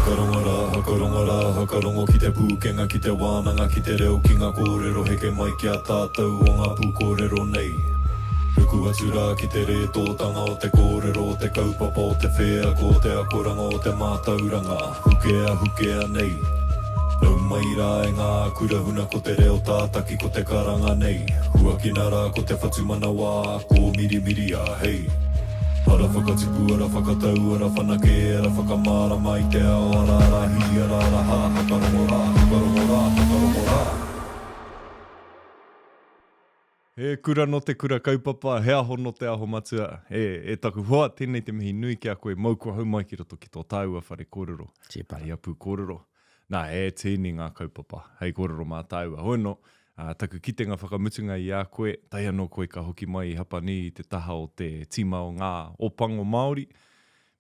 Hakarongo rā, hakarongo rā, hakarongo ki te pūkenga, ki te wānanga, ki te reo, ki ngā kōrero heke mai ki a tātou o ngā pūkōrero nei. Ruku atu rā ki te rētōtanga o te kōrero, o te kaupapa, o te wheako, o te akoranga, o te mātauranga, hukea, hukea nei. Nau mai rā e ngā kura huna ko te reo tātaki ko te karanga nei. Huakina rā ko te whatumanawa, kōmirimiria, hei. Ara whakatipu, ara whakatau, ara whanake, ara whakamārama i te ao, ara ara hī, ara ara hā, hakarongo rā, hakarongo rā, hakarongo rā. He kura nō te kura kaupapa, he aho nō te aho matua. E, e taku hoa, tēnei te mihi nui ki a koe, mōu kua hau mai ki roto ki tō tāua whare kōrero. Tēpara. Hei apu kōrero. Nā, e tīni ngā kaupapa hei kōrero mā tāua. Hoi anō, ā, taku kitenga whakamutunga i a koe, tae anō koe ka hoki mai i Hapanī i te taha o te tīma o ngā Ōpango Māori,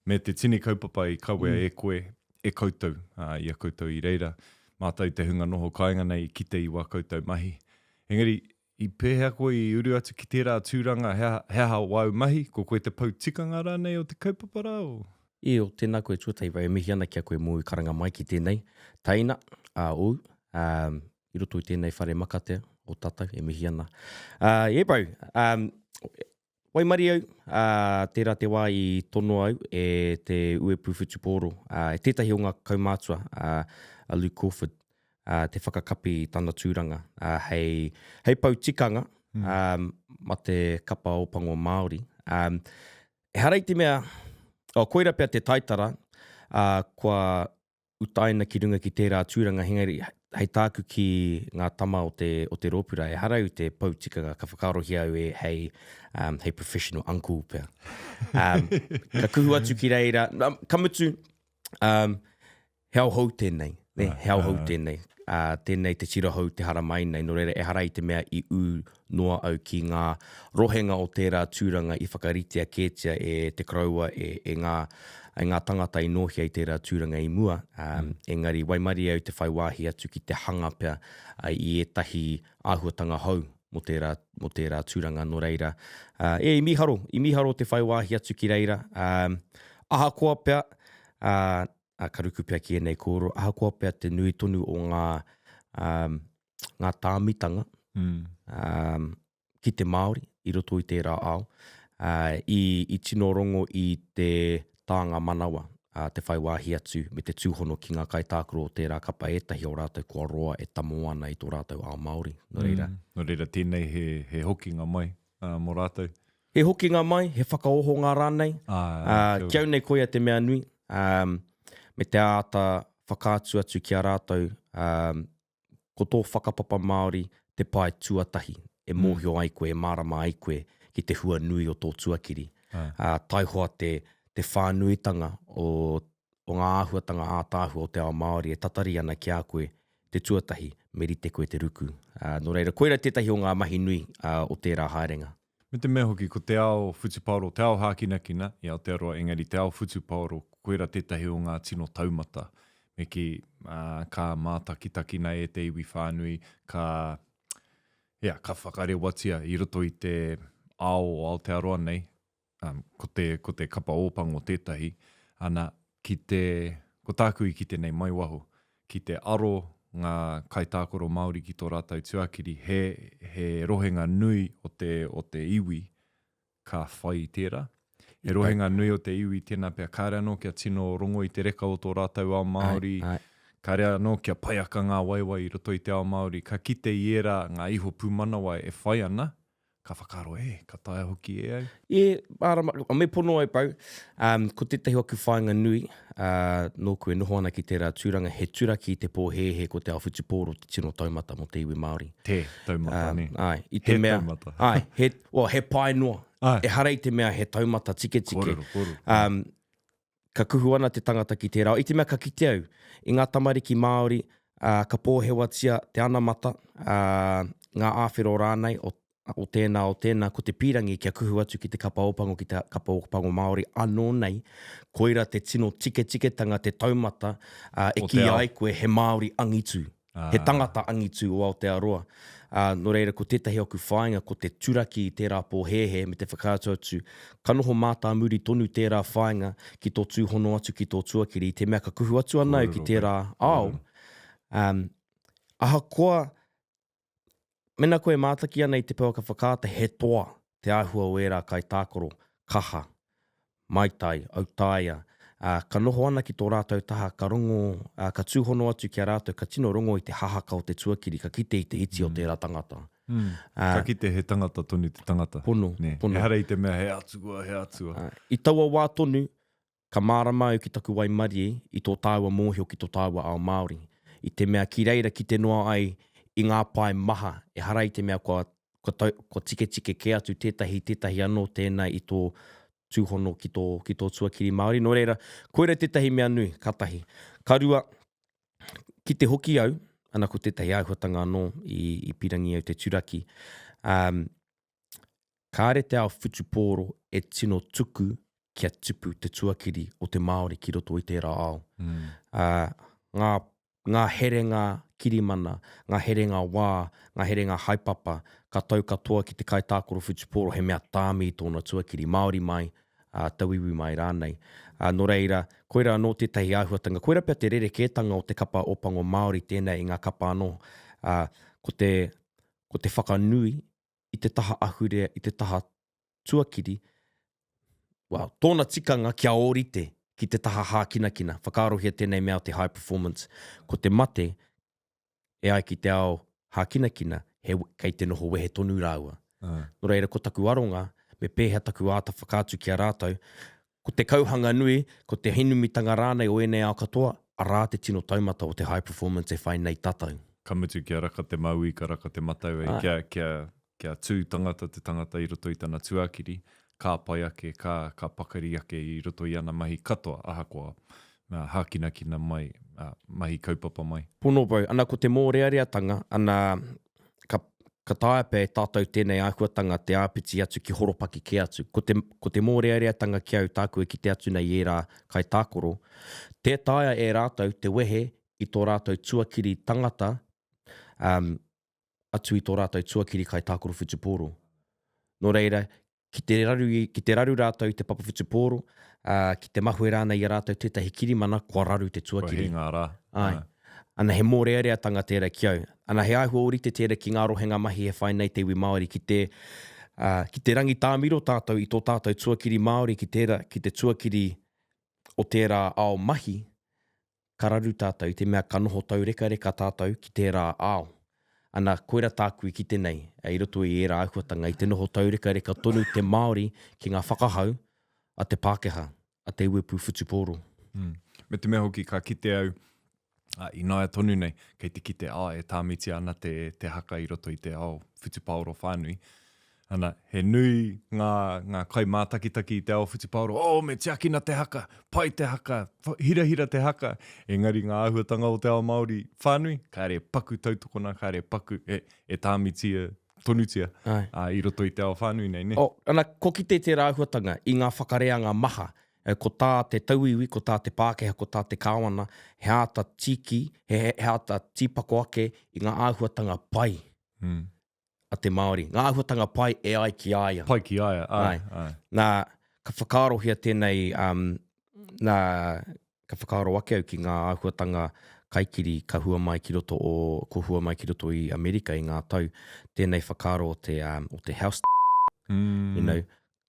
me te tini kaupapa i kawea e koe, e koutou, ā, i a koutou i reira. Mātou te hunga noho kāinga nei i kite i wā koutou mahi. Engari, i pēhea koe i uru atu ki tērā tūranga, he aha, he aha wāu mahi, ko koe te pou tikanga rānei o te kaupapa rā, o? Io, tēnā koe tuatahi, e mihi ana ki a koe mōu karanga mai ki tēnei teina, ā, ōu, ā, i roto i tēnei whare makatea o tātou, e mihi ana. Ā, e bro, um, waimarie au, ā, tērā te wā i tonoa au e te Uepu Whutupōro, ā, e tētahi o ngā kaumātua, ā, a Luke Crawford, ā, te whakakapi i tana tūranga, ā, hei, hei pou tikanga, ā, ma te kapa Ōpango Māori. Ā, ehara i te mea, oh, koira pea te taitara, ā, kua utaina ki runga ki tērā tūranga, engari hei tāku ki ngā tama o te, o te rōpū rā, ehara au te pou tikanga, ka whakaarohia au e hei, um, hei professional uncle pea. Um, ka kuhu atu ki reira, ka mutu, um, he ao hou tēnei, ne? he ao hou tēnei. Uh, tēnei te tira hou te haramai nei, nō reira ehara i te mea i ū noa au ki ngā rohenga o tērā tūranga i whakaritea kētia e te koroua, e, e ngā, e ngā tangata i nōhia i tērā tūranga i mua, um, engari waimarie au te whai wāhi atu ki te hanga pea uh, i ētahi āhuatanga hou mō tērā, mō tērā tūranga, nō reira, uh, e, i mīharo, i mīharo te whai wāhi atu ki reira, um, ahakoa pea, uh, ā, ka ruku pea ki ēnei kōrero, ahakoa pea te nui tonu o ngā, um, ngā tāmitanga mm. um, ki te Māori i roto i tērā ao, uh, i, i tino rongo i te tānga manawa, uh, te whai wāhi atu me te tūhono ki ngā kaitākaro o tērā kapa ētahi o rātou kua roa e tamō ana i tō rātou ao Māori. Nō reira. Mm. Nō reira, tēnei he, he hokinga mai uh, mō rātou. He hokinga mai, he whakaohonga rānei. Ā, Ki au nei koia te mea nui, me te āta whakaatu atu ki a rātou, ko tō whakapapa Māori te pae tuatahi e mōhio ai koe, e mārama ai koe ki te hua nui o tō tuakiri. Taihoa te whānuitanga o o ngā āhuatanga ātaahua o te ao Māori e tatari ana ki a koe te tuatahi, me rite koe te ruku. Ā, nō reira, koira tētahi o ngā mahi nui o tērā haerenga. Me te mea hoki, ko te ao whutupaoro, te ao hākinakina i Aotearoa, engari te ao whutupaoro, koira tētahi o ngā tino taumata. Me kī, ā, ka mātakitakina e te iwi whānui, ka, ia, ka whakarewatia i roto i te ao o Aotearoa nei, um, ko, te, ko te kapa ōpango tētahi, ana, ki te, ko tāku i kite nei mai waho, ki te aro ngā kaitākaro Māori ki tō rātou tuakiri, he, he rohenga nui o te, o te iwi ka whai i tērā. He rohenga nui o te iwi tēnā pea kāre anō kia tino rongo i te reka o tō rātou ao Māori, Ai, ai. kāre anō kia paiaka ngā waewae i roto i te ao Māori, ka kite i ērā ngā iho pūmanawa e whai ana, Ka whakaaro, e, ka taea hoki e au. E, mārama, me pono ai bro. Um, ko tētahi o aku whāinga nui, uh, nōku e noho ana ki tērā tūranga, he turaki i te pōhēhē ko te ao whutupōro te tino taumata mō te iwi Māori. Te taumata, Um, nē. Ai, i te He mea, taumata. Ai, he, well, he pae noa. Ai. Ehara i te mea he taumata tiketike. Kōrero, kōrero. Um, ka kuhu ana te tangata ki tērā, i te mea ka kite au i ngā tamariki Māori, ā, ka pōhewatia te anamata, ā, ngā āwhero rānei o, o tēnā, o tēnā, ko te pīrangi kia kuhu atu ki te kapa Ōpango, ki te kapa Ōpango Māori anō nei, koira te tino tiketiketanga, te taumata, ā, e O te kīia ao. ai koe he Māori angitu. He tangata angitu o Aotearoa. Ā, nō reira, ko tētahi o aku whāinga ko te turaki i tērā pōhēhē me te whakaatu atu, ka noho mātāmuri tonu tērā whāinga ki tō tūhono atu ki tō tuakiri, i te mea ka kuhu atu ana au ki tērā ao, ā, ahakoa Mēnā koe e mātaki ana i te pouaka whakaata he toa te āhua o ērā kaitākaro, kaha, maitai, autaia, ā, ka noho ana ki tō rātou taha, ka rongo, ā, ka tūhono atu ki a rātou, ka tino rongo i te hahaka o te tuakiri, ka kite i te iti o tērā tangata. Ā, ka kite he tangata tonu te tangata. Pono, Nē. pono. Ehara i te mea he atua, he atua. Ā, i taua wā tonu, Ka mārama au ki taku waimarie i tō tāua mōhio ki tō tāua ao Māori, i te mea ki reira kite noa ai i ngā pae maha, ehara i te mea kua, kua tau, kua tiketike kē atu tētahi i tētahi anō tēnā i tō tūhono ki tō, ki tō tuakiri Māori. Nō reira, koira tētahi mea nui, ka tahi. Ka rua, ki te hoki au, ana ko tētahi āhuatanga anō i, i pirangi au te turaki, um, Kāre te ao whutupōro e tino tuku kia tupu te tuakiri o te Māori ki roto i tērā ao. Ā, ngā, ngā herenga kirimana, ngā herenga wā, ngā herenga haepapa, ka tau katoa ki te kaitākaro whutupōro he mea tāmi i tōna tuakiri, Māori mai, ā, tauiwi mai rānei. Ā, nō reira, koirā anō tētahi āhuatanga, koirā pea te rerekētanga o te kapa Ōpango Māori tēnei i ngā kapa anō, ā, ko te, ko te whakanui i te taha ahurea, i te taha tuakiri, well, tōna tikanga kia ōrite ki te taha hākinakina. Whakaarohia tēnei mea o te high performance. Ko te mate, e ai ki te ao hākinakina, he, kei te noho wehe tonu rāua. Nō reira, ko taku aronga, me pēhea taku āta whakaatu ki a rātou, ko te kauhanga nui, ko te hinumitanga rānei o ēnei ao katoa, arā te tino taumata o te high performance e whai nei tātou. Ka mutu kia raka te mauī, ka raka te matau, ei, kia, kia, kia tū tangata te tangata i roto i tana tuakiri, ka pai ake, ka, ka pakari ake i roto i ana mahi katoa, ahakoa, ā, hākinakina mai, ā, mahi kaupapa mai. Pono bro, ana ko te mōreareatanga, ana ka, ka taea pea e tātou tēnei āhuatanga te āpiti atu ki horopaki kē atu. Ko te, ko te mōreareatanga ki au tāku e kite atu nei i ērā kaitākaro, tē taea e rātou te wehe i tō rātou tuakiri tangata, um, atu i tō rātou tuakiri kaitākaro whutupōro. Nō reira, ki te raru, ki te raru rātou i te papa whutupōro, ā, ki te mahue rānei i a rātou tētahi kirimana, kua raru te tuakiri. Kua hē ngā rā. Āe. Ana, he mōreareatanga tērā ki au. Ana, he āhua ōrite tērā ki ngā rohenga mahi e whai nei te iwi Māori ki te, ā, ki te rangitāmiro tātou i tō tātou tuakiri Māori ki tērā, ki te tuakiri o tērā ao mahi, ka raru tātou i te mea ka noho taurekareka tātou ki tērā ao. Ana, koira tāku i kite nei, i roto i ērā āhuatanga, i te noho taurekareka tonu te Māori ki ngā whakahau a te Pākehā, a te uepū whutupōro. Mm. Me te mea hoki ka kite au, ā, ināia tonu nei, kei te kite, ā, e tāmitia ana te, te haka i roto i te ao whutupaoro whānui. Ana, he nui ngā, ngā kaimātakitaki i te ao whutupaoro, oh, me tiakina te haka, pai te haka, hirahira te haka. Engari ngā āhuatanga o te ao Māori whānui, kāre e paku tautokona, kāre e paku, e, e tāmitia tonutia Ai. ā, i roto i te ao whānui nei, nē? Oh, ana, kua kite tērā āhuatanga i ngā whakareanga maha. Ko tā te tauiwi, ko tā te Pākehā, ko tā te Kāwana, he āta tiki, he, he āta tīpako ake i ngā āhuatanga pai. Mm. a te Māori. Ngā āhuatanga pai e ai ki a ia. Pai ki a ia, āe, āe. Nā, ka whakaarohia tēnei, um, nā, ka whakaaro ake au ki ngā āhuatanga kaikiri ka hua mai ki roto o, ko hua mai ki roto i Amerika i ngā tau, tēnei whakaaro o te, um, o te house mm. you know,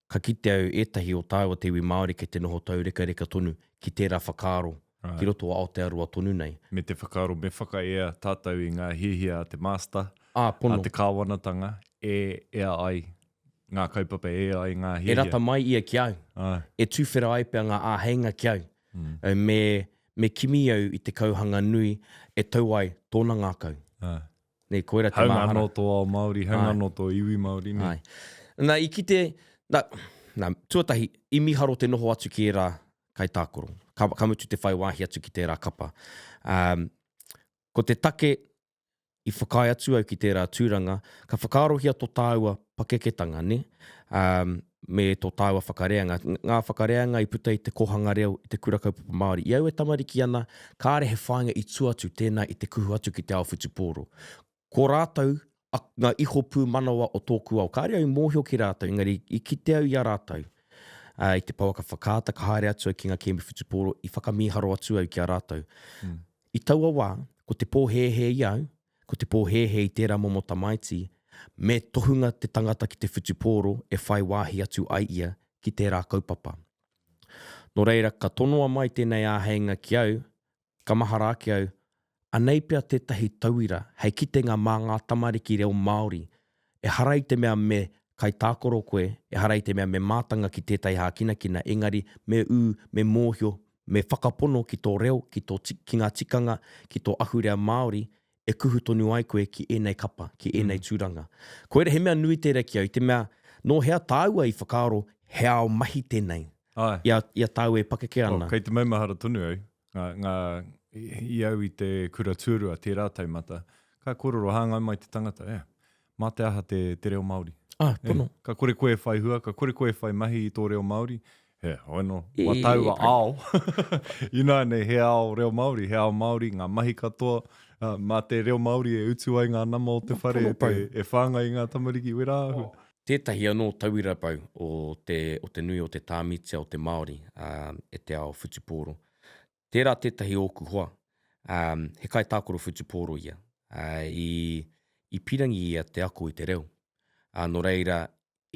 ka kite au ētahi o tāua te iwi Māori kei te noho taurekareka tonu ki tērā whakaaro Right. ki roto o Aotearoa tonu nei. Me te whakaaro me whakaea tātou i ngā hiahia a te master, Ā, pono. a te kāwanatanga, e ea ai ngā kaupapa, e ea ai ngā hiahia. E rata mai ia ki au. Āe. E tuwhera ai pea ngā āheinga ki au. Mm. Me, me kimi au i te kauhanga nui e tau ai tōna ngākau. Āe. Nei, koira te Haunga māhara. anō tō ao Māori, haunga anō tō iwi Māori, nē. Āe. Nā, i kite, nā, nā, tuatahi, i mīharo te noho atu ki ērā kaitākaro. Ka, ka mutu te whai wāhi atu ki tērā kapa. Um, ko te take i whakaae atu au ki tērā tūranga, ka whakaarohia tō tāua pakeketanga, nē? Um, me tō tāua whakareanga, ngā whakareanga i puta i te kōhanga reo, i te kura kaupapa Māori. I au e tamariki ana, kāre he whāinga i tua atu tēnā i te kuhu atu ki te ao whutupōro. Ko rātou ngā iho pūmanawa o tōku ao. Kāre au i mōhio ki rātou, engari i kite au i a rātou. Ā, i te pouaka whakaata ka haere atu au ki ngā kēmu whutupōro, i whakamīharo atu au ki a rātou. Mm. I taua wā, ko te pōhēhē i au, ko te pōhēhē i tērā momo tamaiti, me tohunga te tangata ki te whutupōro e whai wāhi atu ai ia ki tērā kaupapa. Nō reira, ka tonoa mai tēnei āheinga ki au, Ka mahara ake au, anei pea tētahi tauira hei kitenga mā ngā tamariki reo Māori. Ehara i te mea me kaitākaro koe, ehara i te mea me mātanga ki tētahi hākinakina, engari me ū, me mōhio, me whakapono ki tō reo, ki tō, ki ngā tikanga, ki tō ahurea Māori, e kuhu tonu ai koe ki ēnei kapa, ki ēnei tūranga. Koira, he mea nui tērā ki au, i te mea, nō hea tāua i whakaaro he ao mahi tēnei, i a, i a tāua e pakeke ana. Oh, kei te maumahara tonu au, ngā, ngā, i au i te kura tuarua, tērā taumata, ka kōrero hāngai mai te tangata, eh, mā te aha te, te reo Māori. Ah, pono. Eh, ka kore koe e whai hua, ka kore koe e whai mahi i tō reo Māori, he, hoi no, wa taua ao. Ināianei, he ao reo Māori, he ao Māori, ngā mahi katoa, uh, mā te reo Māori e utu ai ngā nama o te whare, e, te, e whāngai i ngā tamariki, wera āhua. Oh. Tētahi anō tauira pau o te, o te nui o te tāmitia o te Māori uh, e te ao whutupōro. Tērā tētahi ōku hoa, um, he kaitākaro whutupōro ia. Uh, i, i pirangi ia te ako i te reo. Uh, nō reira,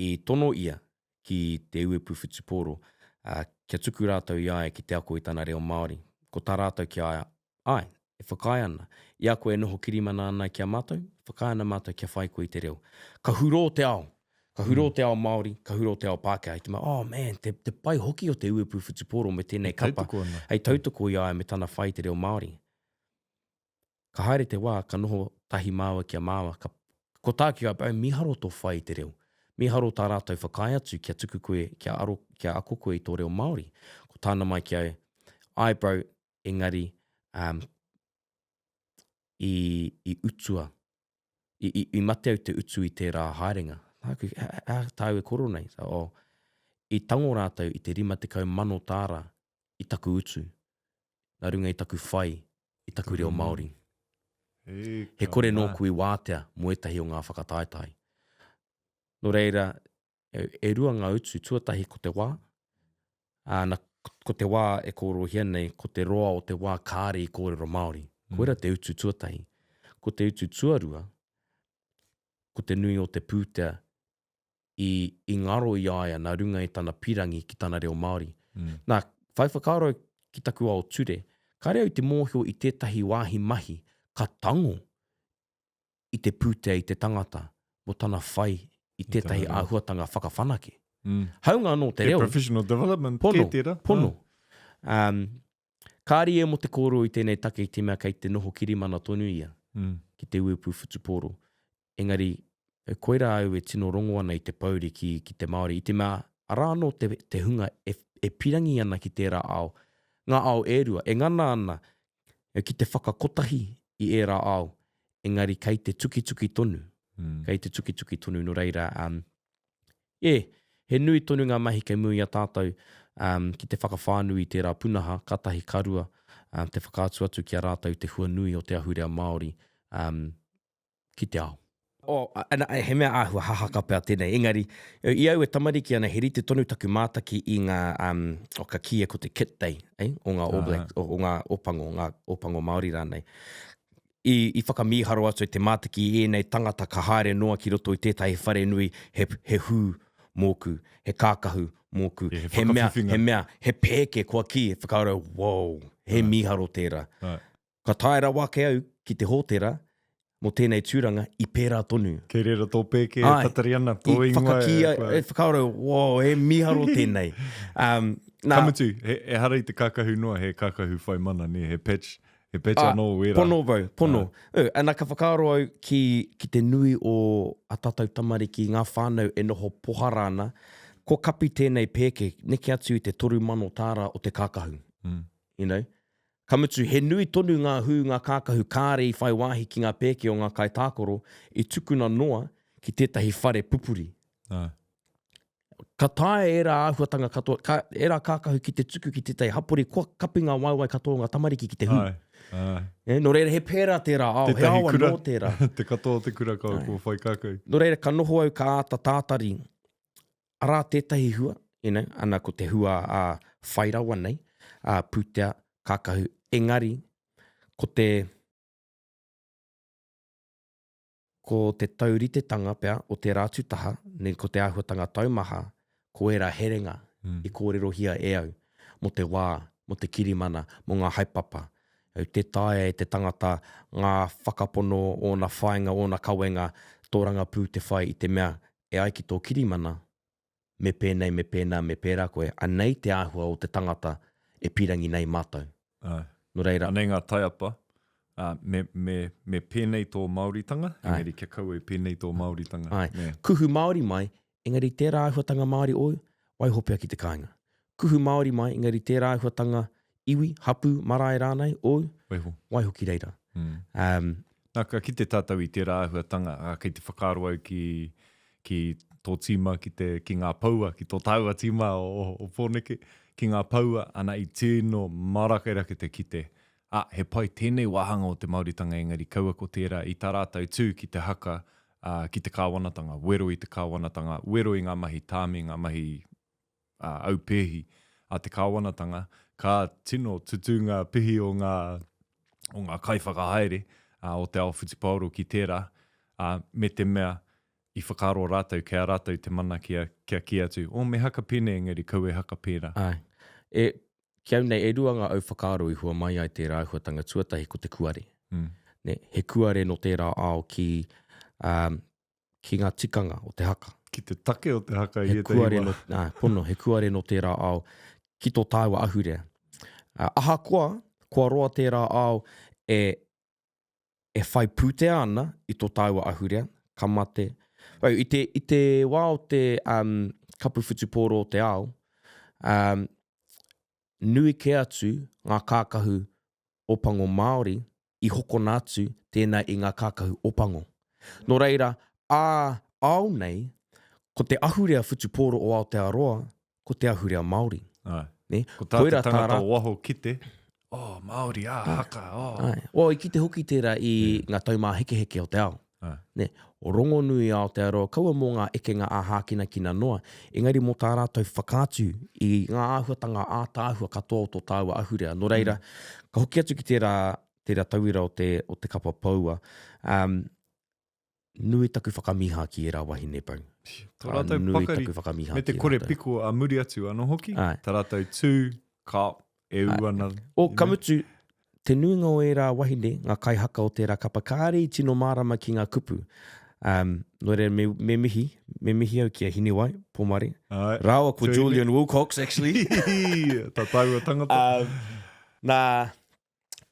i tono ia ki te uepu whutupōro, uh, kia tuku rātou i a ia ki te ako i tana reo Māori. Ko tā rātou ki a ia, Āe, e whakaae ana. I a koe e noho kirimana ana ki a mātou, whakaae ana mātou kia whai koe i te reo. Ka hurō te ao! Ka hurō te ao Māori, ka hurō te ao Pākehā. I te mea, oh man, te, te pai hoki o te uepu whutupōro me tēnei kapa. Tautoko ana. Hei tautoko i a ia me tana whai i te reo Māori. Ka haere te wā, ka noho tahi māua ki a māua, ka, ko tāku ki a, bro, mīharo tō whai i te reo. Mīharo tā rātou whakaae atu kia tuku koe, kia aro, kia ako koe i tō reo Māori. Ko tāna mai ki au, āe bro, engari um, i, i utua, i, i, i mate au te utu i tērā haerenga. Tāku, a, a, tāu e koro nei. So, oh, i tango rātou i te 50 mano tāra i taku utu, nā runga i taku whai i taku reo Māori. He, He kore nōku i wātea mō ētahi o ngā whakataetae. Nō reira, E, e rua ngā utu, tuatahi ko te wā, ā, na, ko te wā e kōrerohia nei, ko te roa o te wā kāre i kōrero Māori. Mm. Koira te utu tuatahi. Ko te utu tuarua, ko te nui o te pūtea i, i ngaro i a ia nā runga i tana pirangi ki tana reo Māori. Mm. Nā, whai whakaaro ki taku ao ture, kāre au i te mōhio i tētahi wāhi mahi ka tango i te pūtea i te tangata mō tana whai i tētahi āhuatanga whakawhanake. Mm. Haunga anō te reo. He professional development pono, kē tērā. Pono. Um, kāri ia mō te kōrero i tēnei take i te mea kei te noho kirimana tonu ia mm. ki te uepu whutupōro. Engari, koirā au e tino rongo ana i te pouri ki, ki te Māori, i te mea arā anō te, te hunga e, e pirangi ana ki tērā ao, ngā ao e rua, e ngana ana ki te whakakotahi i ērā ao, engari kei te tukituki tonu, mm. kei te tukituki tonu, nō reira, um, e, he nui tonu ngā mahi kei mua i a tātou um, ki te whakawhānui i tērā punaha, ka tahi ka rua, um, te whakaatu atu ki a rātou te hua nui o te ahurea Māori um, ki te ao. Oh, ana, he mea āhua hahaka pea tēnei, engari, i au e tamariki ana, he rite tonu taku mātaki i ngā, um, oh, ka kīia ko te kit day, eh, o ngā All Blacks, o, o ngā Ōpango, ngā Ōpango Māori rānei. I, i whakamīharo atu te mātaki i ēnei tangata ka haere noa ki roto i tētahi whare nui, he, he hū mōku, he kākahu mōku, He he mea, whakawhiwhinga. he mea, he pēke kua kī, whakaaro, wow, he mīharo tērā. Right. Ka tae rawa ake au ki te hōtera mō tēnei tūranga i pērā tonu. Kei reira tō pēke e tatari ana, tō ingoa e. Whakakīia, e whakaaro, wow, he mīharo tēnei. Um, nā, Ka mutu, he, ehara i te kākahu noa, he kākahu whai mana, nē, he patch, he patch ah, anō wērā. Pono bro, pono. Uh, ana ka whakaaro au ki, ki te nui o a tātou tamariki, ngā whānau e noho pohara ana, kua kapi tēnei pēke, neke atu i te 3,000 tāra o te kākahu. Mm. You know? Ka mutu, he nui tonu ngā hū, ngā kākahu kāre i whai wāhi ki ngā pēke o ngā kaitākaro i tukuna noa ki tētahi whare pupuri. Āe. Ka taea ērā āhuatanga katoa, ka, ērā kākahu ki te tuku ki tētahi hapori, kua kapi ngā waewae katoa o ngā tamariki ki te hū. Āe, āe. E, nō reira, he pērā tērā ao, he Tētahi ao kura, anō tērā. te katoa o te kura ka, kua whai kākahu. Nō reira, ka noho au ka āta tātari, arā tētahi hua, you know, ana ko te hua ā, whai rawa nei, ā, pūtea, kākahu, engari, ko te, Ko te tauritetanga pea o tērā atu taha, nei ko te āhuatanga taumaha, ko ērā herenga i kōrerohia e au mō te wā, mō te kirimana, mō ngā haepapa. Au, tē taea e te tangata ngā whakapono, ōna whāinga, ōna kawenga tōrangapū te whai i te mea e ai ki tō kirimana, me pēnei, me pēnā, me pērā koe, anei te āhua o te tangata e pīrangi nei mātou. Āe. Nō reira. Anei ngā taiapa, ā, me, me, me pēnei tō Māoritanga, Āe. engari kia kaua e pēnei tō Māoritanga. Āe. Nē. Kuhu Māori mai, engari tērā āhuatanga Māori ōu, waiho pea ki te kāinga. Kuhu Māori mai, engari tērā āhuatanga iwi, hapū, marae rānei ōu, Waiho. waiho ki reira. Mm. Um, Nā, ka kite tātou i tērā āhuatanga, ā, kei te whakaaro au ki, ki tō tīma, ki te, ki ngā poua, ki tō tāua tīma o, o, o Pōneke, ki ngā poua, ana i tino mārakerake te kite, ā, he pai tēnei wāhanga o te Māoritanga engari kaua ko tērā i tā rātou tū ki te haka, ā, ki te kāwanatanga, wero i te kāwanatanga, wero i ngā mahi tāmi, ngā mahi ā, aupēhi a te kāwanatanga, ka tino tutū ngā pihi o ngā, o ngā kaiwhakahaere ā, o te ao whutupaoro ki tērā, ā, me te mea i whakaaro rātou kei a rātou te mana kia, kia kī atu, oh, me haka pēnei engari kaua e haka pērā. Āe. E, ki au nei, e rua ngā au whakaaro i hua mai ai tērā āhuatanga. Tuatahi ko te kuare. Mm. Ne, he kuare nō tērā ao ki, um, ki ngā tikanga o te haka. Ki te take o te haka i ētahi wā. No, nā, pono, he kuare nō tērā ao ki tō tāua ahurea. Uh, ahakoa, kua roa tērā ao e, e whai pūtea ana i tō tāua ahurea, ka mate. Well, i, te, i te wā o te um, kapu whutupōro o te ao, um, nui kē atu ngā kākahu Opango Māori i hokona atu tēnā i ngā kākahu Opango. Nō reira, ā ao nei, ko te ahurea whutupōro o Aotearoa, ko te ahurea Māori. Āe. Nē? Ko tā te Koirā tā tangata rā- o waho kite, oh, Māori, ā, haka, oh. Āe. Well, i kite hoki tērā i ngā taumāhekeheke o te ao. Āe. Nē? Rongonui Aotearoa, kaua mō ngā ekenga ā-hākinakina noa, engari mō tā rātou whakaatu i ngā āhuatanga ātaahua katoa o tō tāua ahurea. Nō reira, ka hoki atu ki tērā, tērā tauira o te, o te kapa poua, um, nui taku whakamīhā ki ērā wahine pau. Tō rātou Nui pakari, taku whakamīhā me te ki kore rātou. piko a muri atu anō hoki, Āe. tā rātou tū, ka, e ū ana. O, ka mutu, te nuinga o ērā wahine, ngā kaihaka o tērā kapa, kāre i tino mārama ki ngā kupu. Um, nō reira, me, me mihi, me mihi au ki a Hinewai, Pomare, Āe. rāua ko Tuahine. Julian Wilcox, actually. Tā tāua tangata. Um, nā,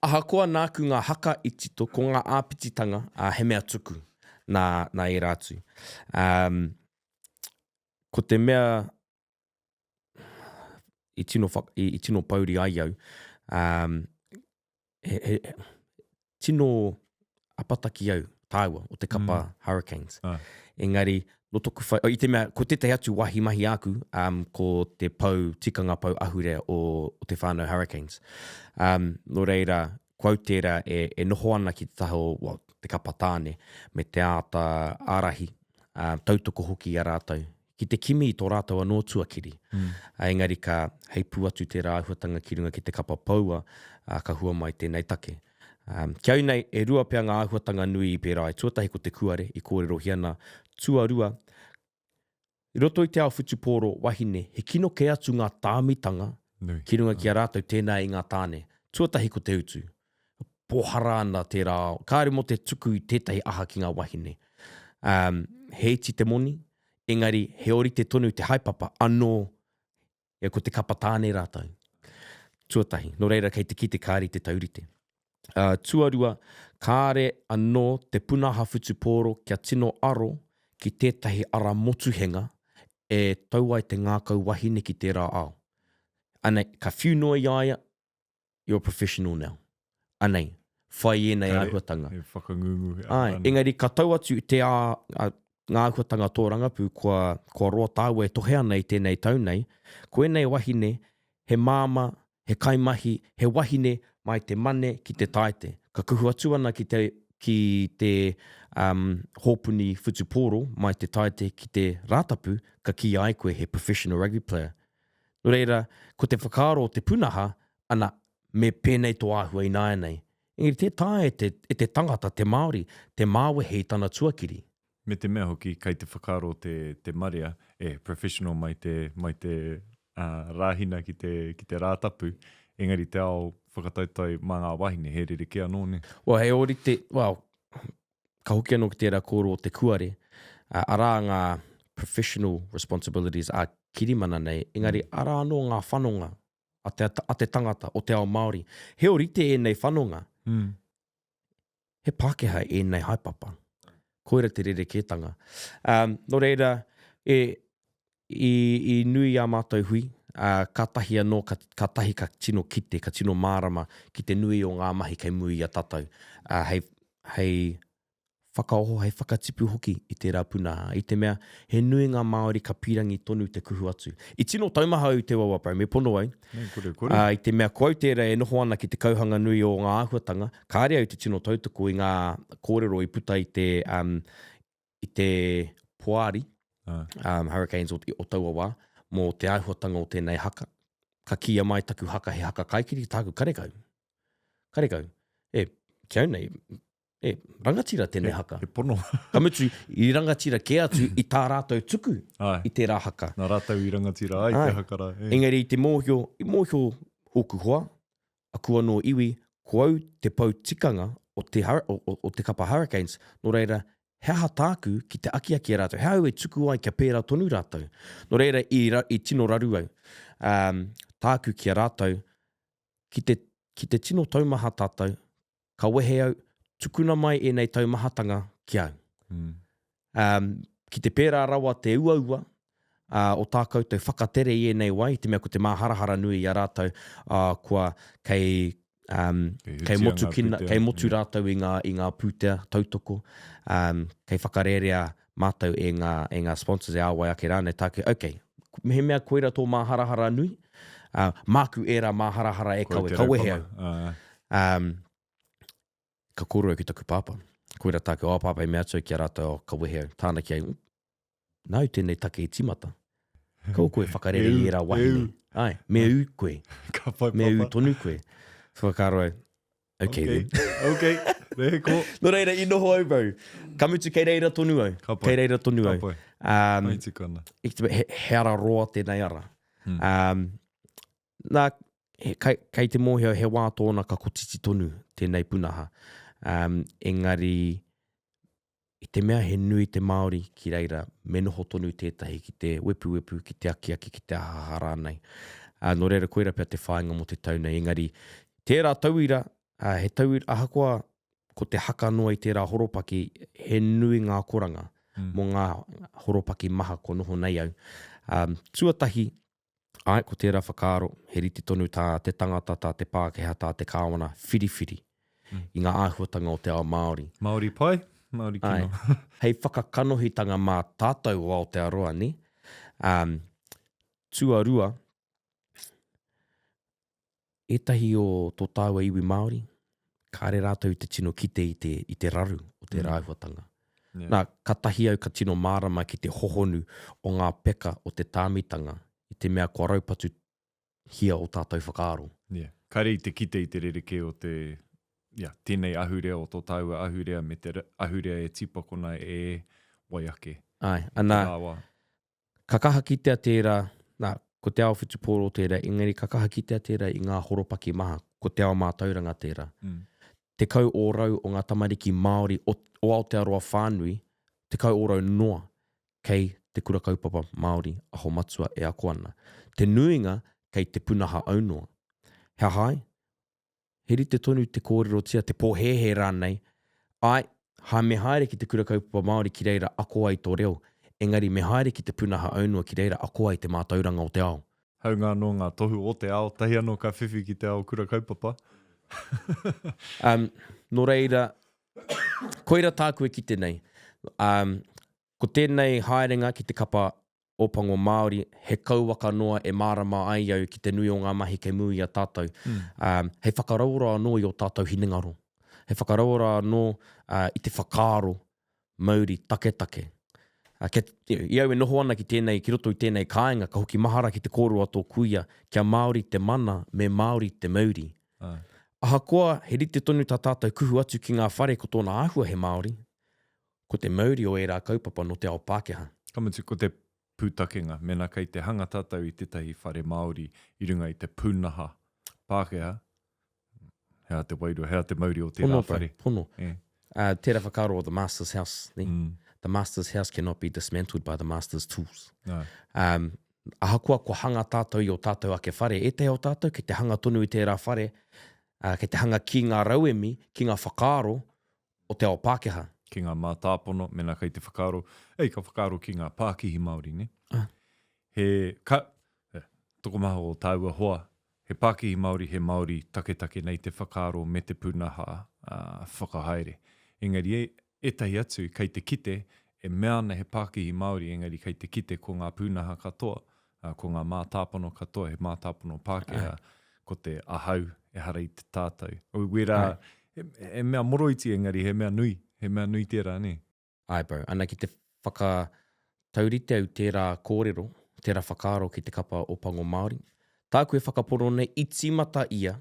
ahakoa nāku ngā haka i tito, ko ngā āpititanga, ā, he mea tuku nā, nā ērā atu. Um, ko te mea i tino, whak, i, i tino pouri ai au, um, he, he, tino apataki au, tāua, o te kapa mm. Hurricanes. Ah. Engari, no toku whai, oh, i te mea, ko tētahi atu wāhi mahi āku, um, ko te pou, tikanga pou ahurea o, o te whānau Hurricanes. Um, nō reira, ko au tērā e, e noho ana ki te taha o well, te kapa tāne, me te āta ārahi, um, tautoko hoki i a rātou ki te kimi i tō rātou anō tuakiri. Mm. Engari ka heipū atu tērā āhuatanga ki runga ki te kapa poua, ā, ka hua mai tēnei take. Um, ki au nei, e rua pea ngā āhuatanga nui i pērā ai. Tuatahi ko te kuare i kōrerohia nā. Tuarua, i roto i te ao whutupōro wahine, he kino kē atu ngā tāmitanga Nui. ki runga ki a rātou tēnā i ngā tāne. Tuatahi ko te utu. Pōhara ana tērā ao. Kāre mō te tuku i tētahi aha ki ngā wahine. Um, he iti te moni, engari he ōrite tonu te haepapa anō ia ko te kapa tāne rātou. Tuatahi, nō reira kei te kite kāre i te taurite. Uh, tuarua, kāre anō te punaha whutupōro kia tino aro ki tētahi ara motuhenga e tau ai te ngākau wahine ki tērā ao. Anei, ka whiu noa i a ia, you're a professional now. Anei, whai ēnei Kare, āhuatanga. He whakangungu. Āe, engari ka tau atu te ā, a, ngā āhuatanga tōrangapū kua, kua roa tāua e tohe ana i tēnei tau nei, ko ēnei wahine, he māmā, he kaimahi, he wahine mai te mane ki te taete. Ka kuhu atu ana ki te, ki te um, hōpuni whutupōro mai te taete ki te Rātapu, ka kīia ai koe he professional rugby player. Nō reira, ko te whakaaro o te punaha, ana, me pēnei tō āhua ināianei. Engari tē taea e te, e te tangata, te Māori, te māwehe i tana tuakiri. Me te mea hoki, kei te whakaaro te, te marea, e, professional mai te, mai te ā, Rāhina ki te, ki te Rātapu, engari te ao whakataetae mā ngā wāhine, he rerekē anō, nē? Well, he ōrite, well, ka hoki anō ki tērā kōrero o te kuare, ā, arā ngā professional responsibilities ā-kirimana nei, engari arā anō ngā whanonga a te, a te tangata o te ao Māori. He ōrite ēnei whanonga. Mm. He Pākehā ēnei haepapa. Koira te rerekētanga. Um, nō reira, e, i, i nui ā mātou hui, ā, kātahi anō, ka, kātahi ka tino kite, ka tino mārama ki te nui o ngā mahi kei muri i a tātou, ā, hei, hei whakaoho, hei whakatipu hoki i tērā pūnaha, i te mea he nui ngā Māori ka pīrangi tonu te kuhu atu. I tino taumaha au te wawa, bro, me pono au. Me kore, kore. Ā, i te mea ko au tērā e noho ana ki te kauhanga nui o ngā āhuatanga, kāre au te tino tautoko i ngā kōrero i puta i te, um, i te poari, um, Hurricanes o, o taua wā, mō te āhuatanga o tēnei haka. Ka kīia mai taku haka he haka kaikiri, tāku karekau. Karekau. E, ki au nei, E, rangatira tēnei haka. He pono. Ka mutu, i rangatira kē atu i tā rātou tuku Ai. i tērā haka. Nā rātou i rangatira ai, ai te haka rā. E. Engari i te mōhio, i mōhio ōku hoa, aku anō iwi, ko au te pou tikanga o te, o, o, o te kapa Hurricanes, nō reira, he aha tāku ki te akiaki a rātou, he aha au e tuku ai kia pērā tonu rātou. Nō reira, i, i tino raru au. Um, tāku ki a rātou, ki te, ki te tino taumaha tātou, Ka wehe au, tukuna mai ēnei taumahatanga ki au. Mm. Um, ki te pērā rawa te uaua uh, o tā koutou whakatere i ēnei wai, i te mea ko te māharahara nui i a rātou, uh, kua kei, um, kei, motukina, kei motu yeah. rātou i ngā, i ngā pūtea tautoko, um, kei whakarērea mātou e ngā, e ngā sponsors e āwai ake rānei, tāku, ok, mehemea koira tō māharahara nui, uh, māku ērā māharahara e kawe, ka wehe au. Uh. Um, ka kōrero ki taku pāpā. Koira tāku, oh pāpā i mea atu au ki a rātou, oh, ka wehe au. Tāna ki ai, nāu tēnei take i tīmata. Kaua koe whakarere i ērā wahine. Ai, me ū koe. Ka pai, Me ū tonu koe. Whakaaro au, okay, okay. then. Okay, re ko. Nō reira, i noho au, bro. Ka mutu, kei reira tonu au. Ka pai. Kei reira tonu au. Ka pai. Um, Ai tika ana. He, he ara roa tēnei ara. Hmm. Um, nā, he, kei, kei te mōhio he wā tōna ka kotiti tonu tēnei punaha. Um, engari, i te mea he nui te Māori ki reira, me noho tonu tētahi ki te wepuwepu, ki te akiaki, ki te ahaha rānei. Uh, nō reira, koira pea te whāinga mō te tau nei. Engari, tērā tauira, uh, he tauira, ahakoa ko te haka noa i tērā horopaki, he nui ngā akoranga mm. mō ngā horopaki maha kua noho nei au. Um, tuatahi, Āe, ko tērā whakaaro, he rite tonu tā te tangata, tā te Pākehā, tā te Kāwana whiriwhiri i ngā āhuatanga o te ao Māori. Māori pai, Māori kino. Āe, hei whakakanohitanga mā tātou o Aotearoa, nē? Um, tuarua, ētahi o tō tāua iwi Māori, kāre rātou i te tino kite i te, i te raru o tērā mm. āhuatanga. Yeah. Nā, katahi au ka tino mārama ki te hohonu o ngā peka o te tāmitanga i te mea kua raupatuhia o tātou whakaaro. Yeah. Kāre i te kite i te rerekē o te, yeah, tēnei ahurea o tō tāua ahurea me te ahurea e tīpakona e wai ake. Ai, ana, Ka kaha kitea tērā, nā, ko te ao whutupōro tērā, engari ka kaha kitea tērā i ngā horopaki maha, ko te ao mātauranga tērā. Mm. 10% o ngā tamariki Māori o, o Aotearoa whānui, 10% noa kei te kura kaupapa Māori aho matua e ako ana. Te nuinga kei te punaha aunoa. He aha ai? He rite tonu te kōrerotia, te pōhēhē rānei, āe, ha, me haere ki te Kura Kaupapa Māori ki reira ako ai tō reo, engari me haere ki te pūnaha aunoa ki reira ako ai te mātauranga o te ao. Hāunga anō ngā tohu o te ao, tahi anō ka whiwhi ki te ao kura kaupapa. Um, nō reira, koira tāku e kite nei. Um, Ko tēnei haerenga ki te kapa Ōpango Māori, he kauwaka noa e mārama ai au ki te nui o ngā mahi kei mua i a tātou, ā, hei whakarauora anō i ō tātou hinengaro, hei whakarauora anō i te whakaaro mauri taketake. Ā, kia, i au e noho ana ki tēnei, ki roto i tēnei kāinga, ka hoki mahara ki te kōrero a tō kuia, kia Māori te mana, me Māori te mauri. Ahakoa he rite tonu tā tātou kuhu atu ki ngā whare ko tōna āhua he Māori, Ko te mauri o ērā kaupapa nō te ao Pākehā. Ka mutu, ko te pūtakenga, mēnā kei te hanga tātou i tētahi whare Māori i runga i te pūnaha Pākehā, he aha te wairua, he aha te mauri o tērā Pono, whare? Pono. E. Uh, tērā whakaaro o The Master's House, ne? Mm. The Master's House cannot be dismantled by the Master's tools. No. Um, ahakoa kua hanga tātou i o tātou ake whare, ētahi o tātou kei te hanga tonu i tērā whare, uh, kei te hanga ki ngā rauemi, ki ngā whakaaro o te ao Pākehā. Ki ngā mātāpono, mēnā kei te whakaaro, ei, ka whakaaro ki ngā pākihi Māori, nē? Ah. He, ka, eh, tokomaha o tāua hoa, he pākihi Māori, he Māori taketake nei te whakaaro me te pūnaha uh, whakahaere. Engari e, ētahi atu kei te kite, e mea ana he pākihi Māori, engari kei te kite ko ngā pūnaha katoa, ā, ko ngā mātāpono katoa he mātāpono Pākehā, ko te ahau ehara i te tātou. Wērā, he, he mea moroiti engari he mea nui, he mea nui tērā, nē? Āe bro, ana ki te whakataurite au tērā kōrero, tērā whakaaro ki te kapa o Pango Māori. Tāku e whakapono nei, i tīmata ia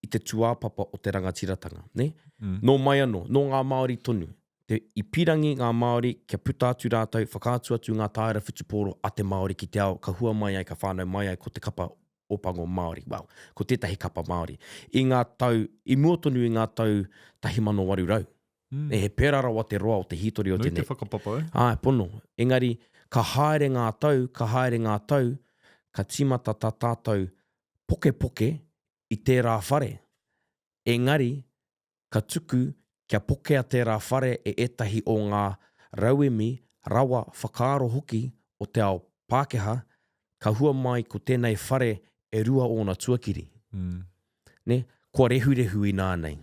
i te tūāpapa o te rangatiratanga, nē? Mm. Nō mai anō, nō ngā Māori tonu. Te, i pirangi ngā Māori kia puta atu rātou, whakaatu atu ngā tāera whutupōro a te Māori ki te ao, ka hua mai ai, ka whānau mai ai ko te kapa Ōpango Māori, well, ko tētahi kapa Māori. I ngā tau, i mua tonu i ngā tau 1800. Mm. He pērā rawa te roa o te hītori o tēnei. Nui te whakapapa, eh? Āe, pono. Engari, ka haere ngā tau, ka haere ngā tau, ka tīmata tā tātou pokepoke i tērā whare. Engari, ka tuku kia pokea tērā whare e ētahi o ngā rauemi, rawa, whakaaro hoki o te ao Pākehā, ka hua mai ko tēnei whare e rua ōna tuakiri. Mm. Nē? Kua rehurehu inānei.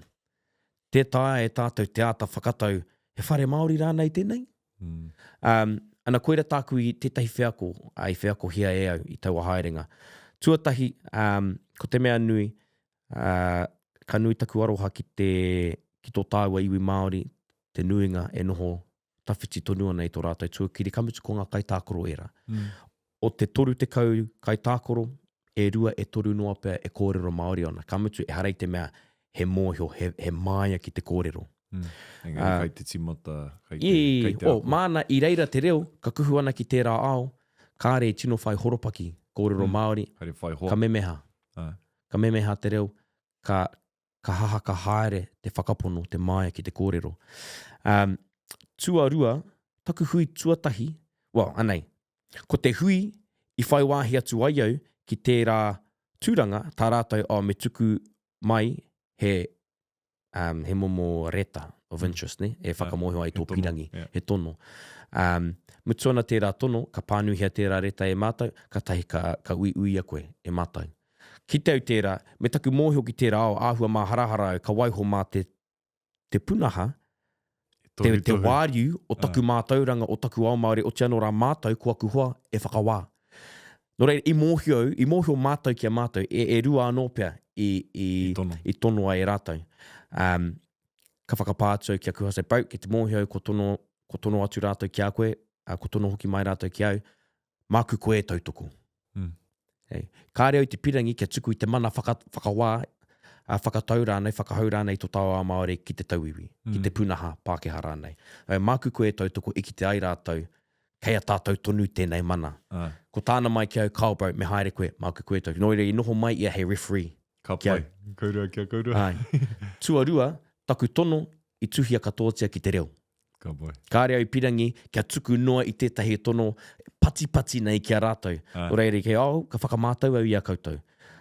Tē taea e tātou te āta whakatau he whare Māori rānei tēnei? Mm. Um, ana koira tāku i tētahi wheako, i wheakohia e au i taua haerenga. Tuatahi, um, ko te mea nui, uh, ka nui taku aroha ki, te, ki tō tāua iwi Māori, te nuinga e noho tawhiti tonu ana i tō rātou tuakiri, ka mutu ko ngā kaitākaro ērā. Mm. O te 30 kaitākaro, e rua, e toru noa pea e kōrero Māori ana. Ka mutu, ehara i te mea he mōhio, he, he māia ki te kōrero. Mm. Engari uh, kai te timata, kai te, i, kai te oh, ako. Māna, i reira te reo, ka kuhu ana ki tērā ao, kāre i tino whai horopaki, kōrero mm. Māori, Haere whai hoa. ka memeha. Ah. Ka memeha te reo, ka, ka hahaka haere te whakapono, te māia ki te kōrero. Um, tuarua, taku hui tuatahi, well, anei, ko te hui i whai wāhi atu ai au ki tērā tūranga, tā rātou, oh, me tuku mai he, um, he momo reta of mm. interest, ne? e whakamōhio ai tō pirangi, yeah. he tono. Um, mutu ana tērā tono, ka pānuihia tērā reta e mātou, katahi ka, ka uiuia koe e mātou. Kite au tērā, me taku mōhio ki tērā ao, āhua māharahara au, ka waiho mā te, te punaha, te, te wāriu o taku mātauranga, o taku ao Māori, oti anō rā mātou, ko aku hoa, e whakawā. Nō reira, i mōhio au, i mōhio mātou ki a mātou, e, e rua anō pea i, i, I tono. i tonoa e rātou. Um, ka whakapā atu au ki aku hoa, say, bro, kei te mōhio au ko tono, ko tono atu rātou ki a koe, ā, ko tono hoki mai rātou ki au, māku koe e tautoko. Mm. Hey. Kāre au te pirangi kia tuku i te mana whaka, whakawā, a whakatau rānei, whakahau rānei tō tāua Māori ki te tauiwi, mm. ki te pūnaha Pākehā rānei. Hey, māku koe e tautoko i kite ai rātou, kei a tātou tonu tēnei mana. Ah. Ko tāna mai ki au, kao bro, me haere koe, māku koe e tautoko. Nō reira, i noho mai ia hei referee. Ka pai. Kourua kia kourua. Ai. Tuarua, taku tono i tuhia katoatia ki te reo. Ka pai. Kāre au i pirangi kia tuku noa i tētahi tono patipati nei ki a rātou. Ah. Nō reira, kei au, ka whakamātau au i a koutou.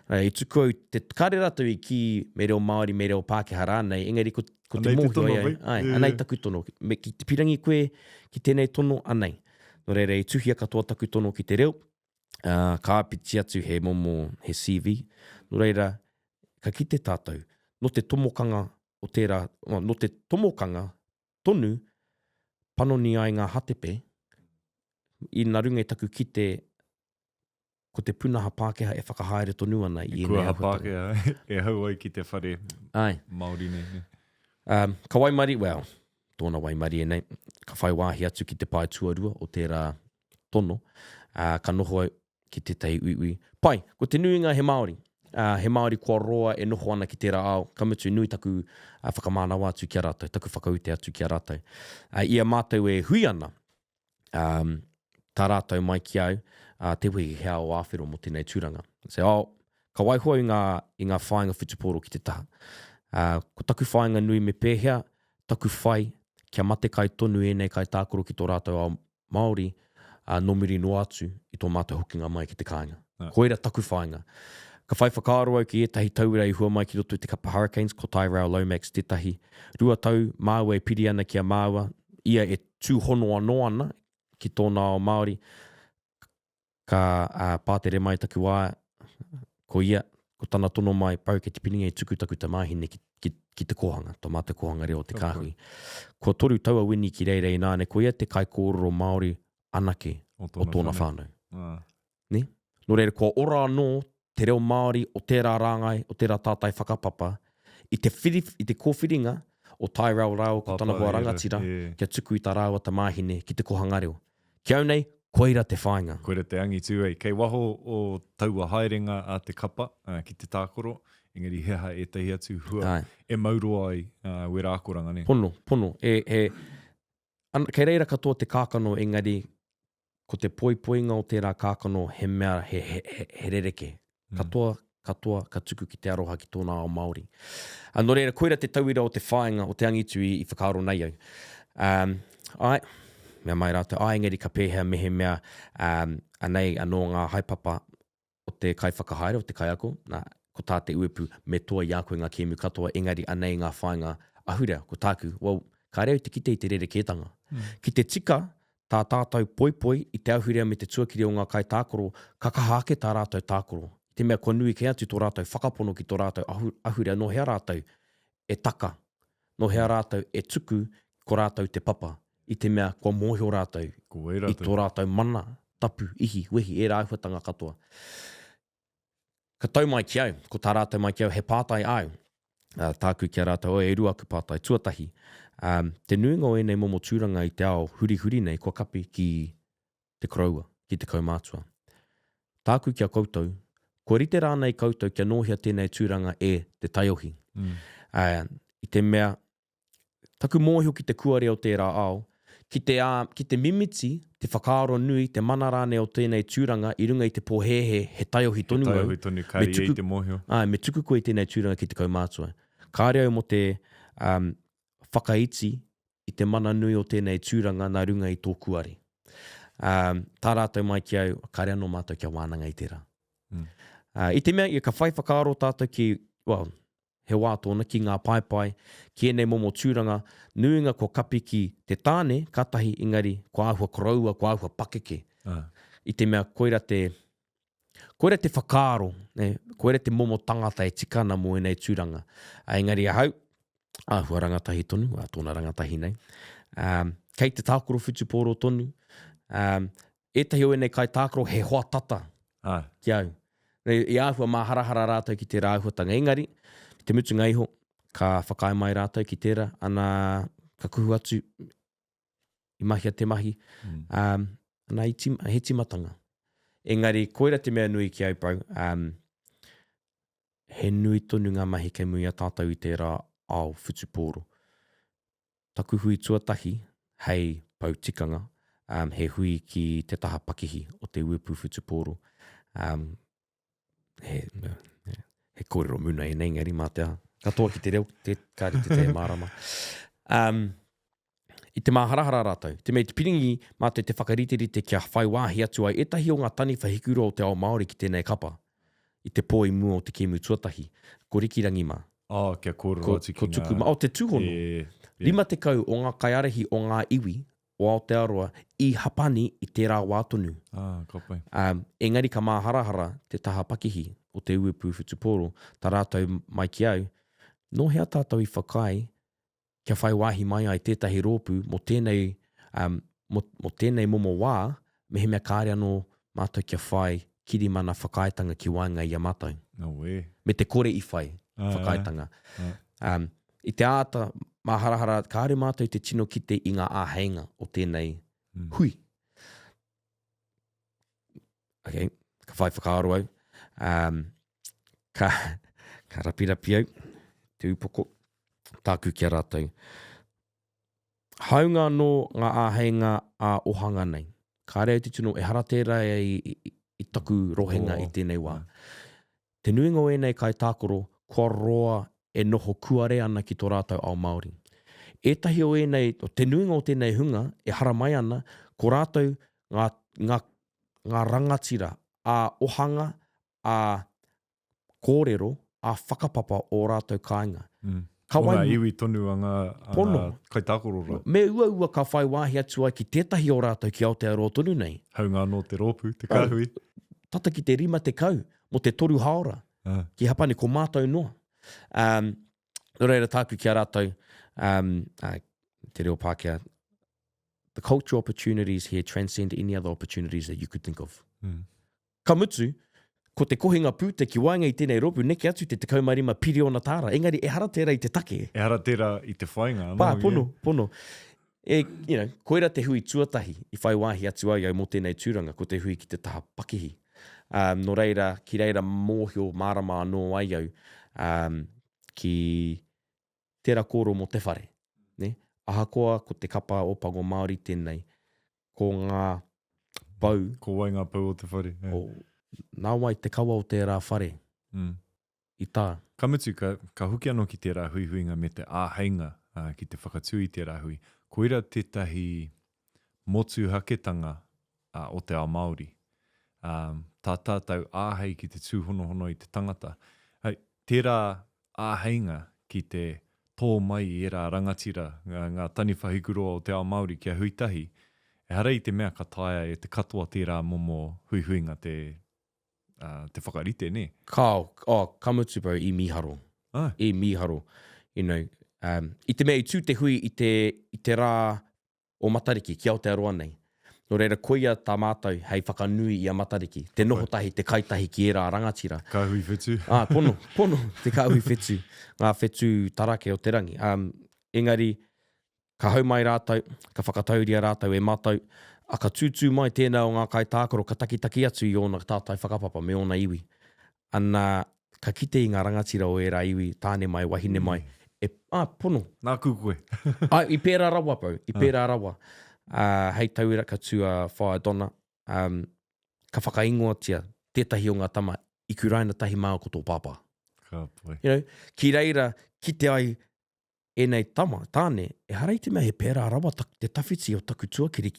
Reira, i tuku au, te, kāre rātou i kī me reo Māori, me reo Pākehā rānei, engari ko, ko te Anei te mōhio tono, ai au. bai. Ai, Yeah, anei yeah. taku tono. Me, ki te pirangi koe ki tēnei tono, anei. Nō reira, i tuhia katoa taku tono ki te reo, ā, ka āpiti atu he momo, he CV. Nō reira, ka kite tātou, nō te tomokanga o tērā, nō te tomokanga tonu panoni ai ngā hatepe mm. I nā runga i taku kite, ko te punaha Pākehā e whakahaere tonu ana i ēnei āhuatanga. Kuaha Pākehā e hau ai ki te whare Ai. Māori nei. Ne? Um, ka waimarie, well, tōna waimarie nei, ka whai wāhi atu ki te pae tuarua o tērā tono, uh, ka noho au ki tētahi uiui. Pai, ko te nuinga he Māori. Uh, he Māori kua roa e noho ana ki tērā ao, ka mutu nui taku uh, whakamānawa atu ki a rātou, taku whakaute atu ki a rātou. Uh, I a mātou e hui ana, um, tā rātou mai ki au, uh, te wehi he ao āwhero mō tēnei tūranga. Say, oh, ka waiho i ngā, i ngā whāinga whutupōro ki te taha. Uh, ko taku whāinga nui me pēhea, taku whai kia matekai tonu ēnei kaitākaro ki tō rātou ao Māori, uh, nō muri noa atu i tō mātou hokinga mai ki te kāinga. Ah. Koira taku whāinga. Ka whai whakaaro au ki ētahi tauira i hua mai ki roto i te kapa Hurricanes, ko Tyrell Lomax tētahi. Rua tau māua e piri ana ki a māua, ia e tūhono anō ana ki tōna ao Māori, ka uh, pātere mai taku wā, ko ia, ko tana tono mai, Bro, kei te piringa i tuku taku tamāhine ki, ki, ki te kōhanga, tō mātou kōhanga reo o te kāhui. Kua toru tau a Winnie ki reira ināne, ko ia te kaikōrero Māori anake o tōna, o tōna whānau. Ah. Ne? Nō reira, kua ora anō te reo Māori o tērā rāngai, o tērā tātai whakapapa, i te, whiri, i te kōwhiringa o Tyrell rāua ko tana hoa rangatira kia tuku i tā rāua tamāhine ki te kohanga reo. Ki au nei, koira te whāinga. Koira te angitu, ei. Kei waho o taua haerenga a te kapa ki te tākaro, engari he aha ētahi atu hua e mau roa ai wērā akoranga, nē? Pono, pono. E, e, an, kei reira katoa te kākano, engari ko te poipoinga o tērā kākano he mea he, he, he, he rerekē. Mm. Katoa, katoa ka tuku ki te aroha ki tōna ao Māori. A, nō reira, koira te tauira o te whāinga, o te angitu i, i whakaaro nei au. Um, ai, mea mai rātou, ai, engari ka pēhea mehemea um, anei anō ngā haepapa o te kaiwhakahaere, o te kaiako, nā, ko tā te uepu, me toa i a koe ngā kēmu katoa, engari anei ngā whāinga ahurea, ko tāku, well, kāre au te kite i te rerekētanga. Mm. Ki te tika tā tātou poipoi i te ahurea me te tuakiri o ngā kaitākaro, ka kaha ake tā rātou tākaro. I te mea kua nui kē atu tō rātou whakapono ki tō rātou ahu, ahurea, nō hea rātou e taka, nō hea rātou e tuku ko rātou te papa, i te mea kua mōhio rātou i tō rātou mana, tapu, ihi, wehi, ērā āhuatanga katoa. Ka tau mai ki au, ko tā rātou mai ki au, he pātai āu. Uh, tāku ki a rātou, oh, e rua aku pātai. Tuatahi, um, te nuinga o ēnei momo tūranga i te ao hurihuri nei kua kapi ki te koroua, ki te kaumātua. Tāku ki a koutou, kua rite rānei koutou kia nōhia tēnei tūranga e te taiohi? Mm. Uh, I te mea, taku mōhio ki te kuare o tērā ao, ki te, ā, ki te mimiti, te whakaaro nui, te mana rānei o tēnei tūranga i runga i te pōhēhē he taiohi tonu au, he taiohi tonu, kāre ia i te mōhio. Āe, me tuku koe i tēnei tūranga ki te kaumātua. Kāre au mō te um, whakaiti i te mana nui o tēnei tūranga nā runga i tō kuare. Um, tā rātou mai ki au, kāre anō mātou kia wānanga i tērā. Mm. Uh, I te mea, ia, ka whai whakaaro tātou ki, well, he wā tōna ki ngā paepae, ki ēnei momo tūranga, nuinga kua kapi ki te tāne, kātahi, engari, kua āhua koroua, kua āhua pakeke. Ah. I te mea, koira te, koira te whakaaro, ne, koira te momo tangata e tika ana mō ēnei tūranga. A, engari ahau, āhua rangatahi tonu, ā, tōna rangatahi nei, um, kei te tākaro whutupōro tonu, um, ētahi o ēnei kaitākaro he hoa tata Āe. ki au. I āhua māharahara rātou ki tērā āhuatanga, engari, i te mutunga iho, ka whakaae mai rātou ki tērā, ana, ka kuhu atu, i mahia te mahi, mm. um, ana, i tima, he timatanga. Engari, koira te mea nui ki au, bro, um, he nui tonu ngā mahi kei muri i a tātou i tērā ao whutupōro. Taku hui tuatahi hei pou tikanga, um, he hui ki te taha pakihi o te uepu whutupōro. Um, he, he, he kōrero muna ēnei, engari mā te aha. Katoa ki te reo, te, kāre te te mārama. Um, i te māharahara rātou. Te mea i te piringi mātou te whakariterite kia whai wāhi atu ai ētahi o ngā taniwha hikuroa o te ao Māori ki tēnei kapa. I te pō i mua o te kēmu tuatahi, ko Rikirangi mā. Oh, kia kōrero atu ki ko tuku, ngā... Oh, te tūhono. E, yeah. 50 o ngā kaiārahi o ngā iwi o Aotearoa i Hapani i tērā wā tonu. Ah, ka pai. Um, engari ka māharahara te taha pakihi o te uepū whutupōro, tā rātou mai ki au, nō hea tātou i whakaae kia whai wāhi mai ai tētahi rōpū mō tēnei, um, mō, mō tēnei momo wā, Mehemea kāre anō mātou kia whai kirimana whakaaetanga ki waenga i a mātou. Auē. Me te kore i whai whakaaetanga. Um, i te āta māharahara, kāre mātou te tino kite i ngā āheinga o tēnei mm. hui. Okay, ka whai whakaaro au. Um, ka, ka rapirapi au, te upoko, tāku ki a rātou. Hāunga anō ngā āheinga ā-ohanga nei, kāre au te tino, ehara tērā i, i, i taku rohenga i tēnei wā. Te nuinga o ēnei kaitākaro, kua roa e noho kuare ana ki tō rātou ao Māori. Ētahi o ēnei, te nuinga o tēnei hunga e haramai ana, ko rātou ngā, ngā, ngā rangatira ā-ohanga, ā, kōrero ā-whakapapa o rātou kāinga. Mm. Ka wai... O ngā iwi tonu a ngā, a ngā kaitākaro rā. Me uaua ka whai wāhi atu ai ki tētahi o rātou ki Aotearoa tonu nei. Haunga anō te rōpū, te kāhui. Tata ki te 50 mō te toru hāora. Ah. Ki Hapani, ko mātou noa. Um, nō reira tāku ki a rātou, um, uh, te reo Pākehā, the culture opportunities here transcend any other opportunities that you could think of. Mm. Ka mutu, ko te kohinga pūtea ki waenga i tēnei rōpū neke atu te 15 piriona tāra, engari ehara tērā i te take. Ehara tērā i te whāinga anō. Pā, pono, pono. E, you know, koira te hui tuatahi i whai wāhi atu ai au mō tēnei tūranga, ko te hui ki te taha pakihi. Um, nō reira, ki reira mōhio mārama anō ai au um, ki tērā kōrero mō te whare. Ne? Ahakoa ko te kapa Ōpango Māori tēnei, ko ngā pou. Ko wai ngā pou o te whare? Yeah. O, nā wai te kawa o tērā whare mm. i tā. Ka mutu, ka, ka hoki anō ki tērā huihuinga me te āheinga uh, ki te whakatū i tērā hui. Koira tētahi motuhaketanga uh, o te ao Māori. Um, tā tātou āhei ki te tūhonohono i te tangata. Hei, tērā āheinga ki te tō mai i ērā rangatira, ngā, ngā taniwha hikuroa o te ao Māori kia hui tahi, ehara i te mea ka taea e te katoa tērā momo huihuinga te, uh, te whakarite, nē? Kao, oh, ka mutu bro, i mīharo. Ai. I mīharo. You know, um, i te mea i tū te hui i te, i te rā o Matariki ki Aotearoa nei. Nō reira, koia tā mātou hei whakanui i a Matariki, te noho tahi, te kai tahi ki ērā rangatira. Kāhui whetū. Ā, pono, pono, te kāhui whetū, ngā whetū tarake o te rangi. Um, engari, ka hau mai rātou, ka whakatauria rātou e mātou, a ka tūtū mai tēnā o ngā kaitākaro ka takitaki atu i ōna tātai whakapapa me ōna iwi. Ana, ka kite i ngā rangatira o ērā iwi, tāne mai, wahine mai, e, ā, pono. Nāku koe. Ā, i pērā rawa, bro, i pērā rawa. Ā, hei tauira, ka tū a Whaea Donna, um, ka whakaingoatia tētahi o ngā tama i kuraina tahi māua ko tō pāpā. Ka pai. You know, ki reira kite ai ēnei tama, tāne, ehara i te mea he pērā rawa te tawhiti o taku tuakiri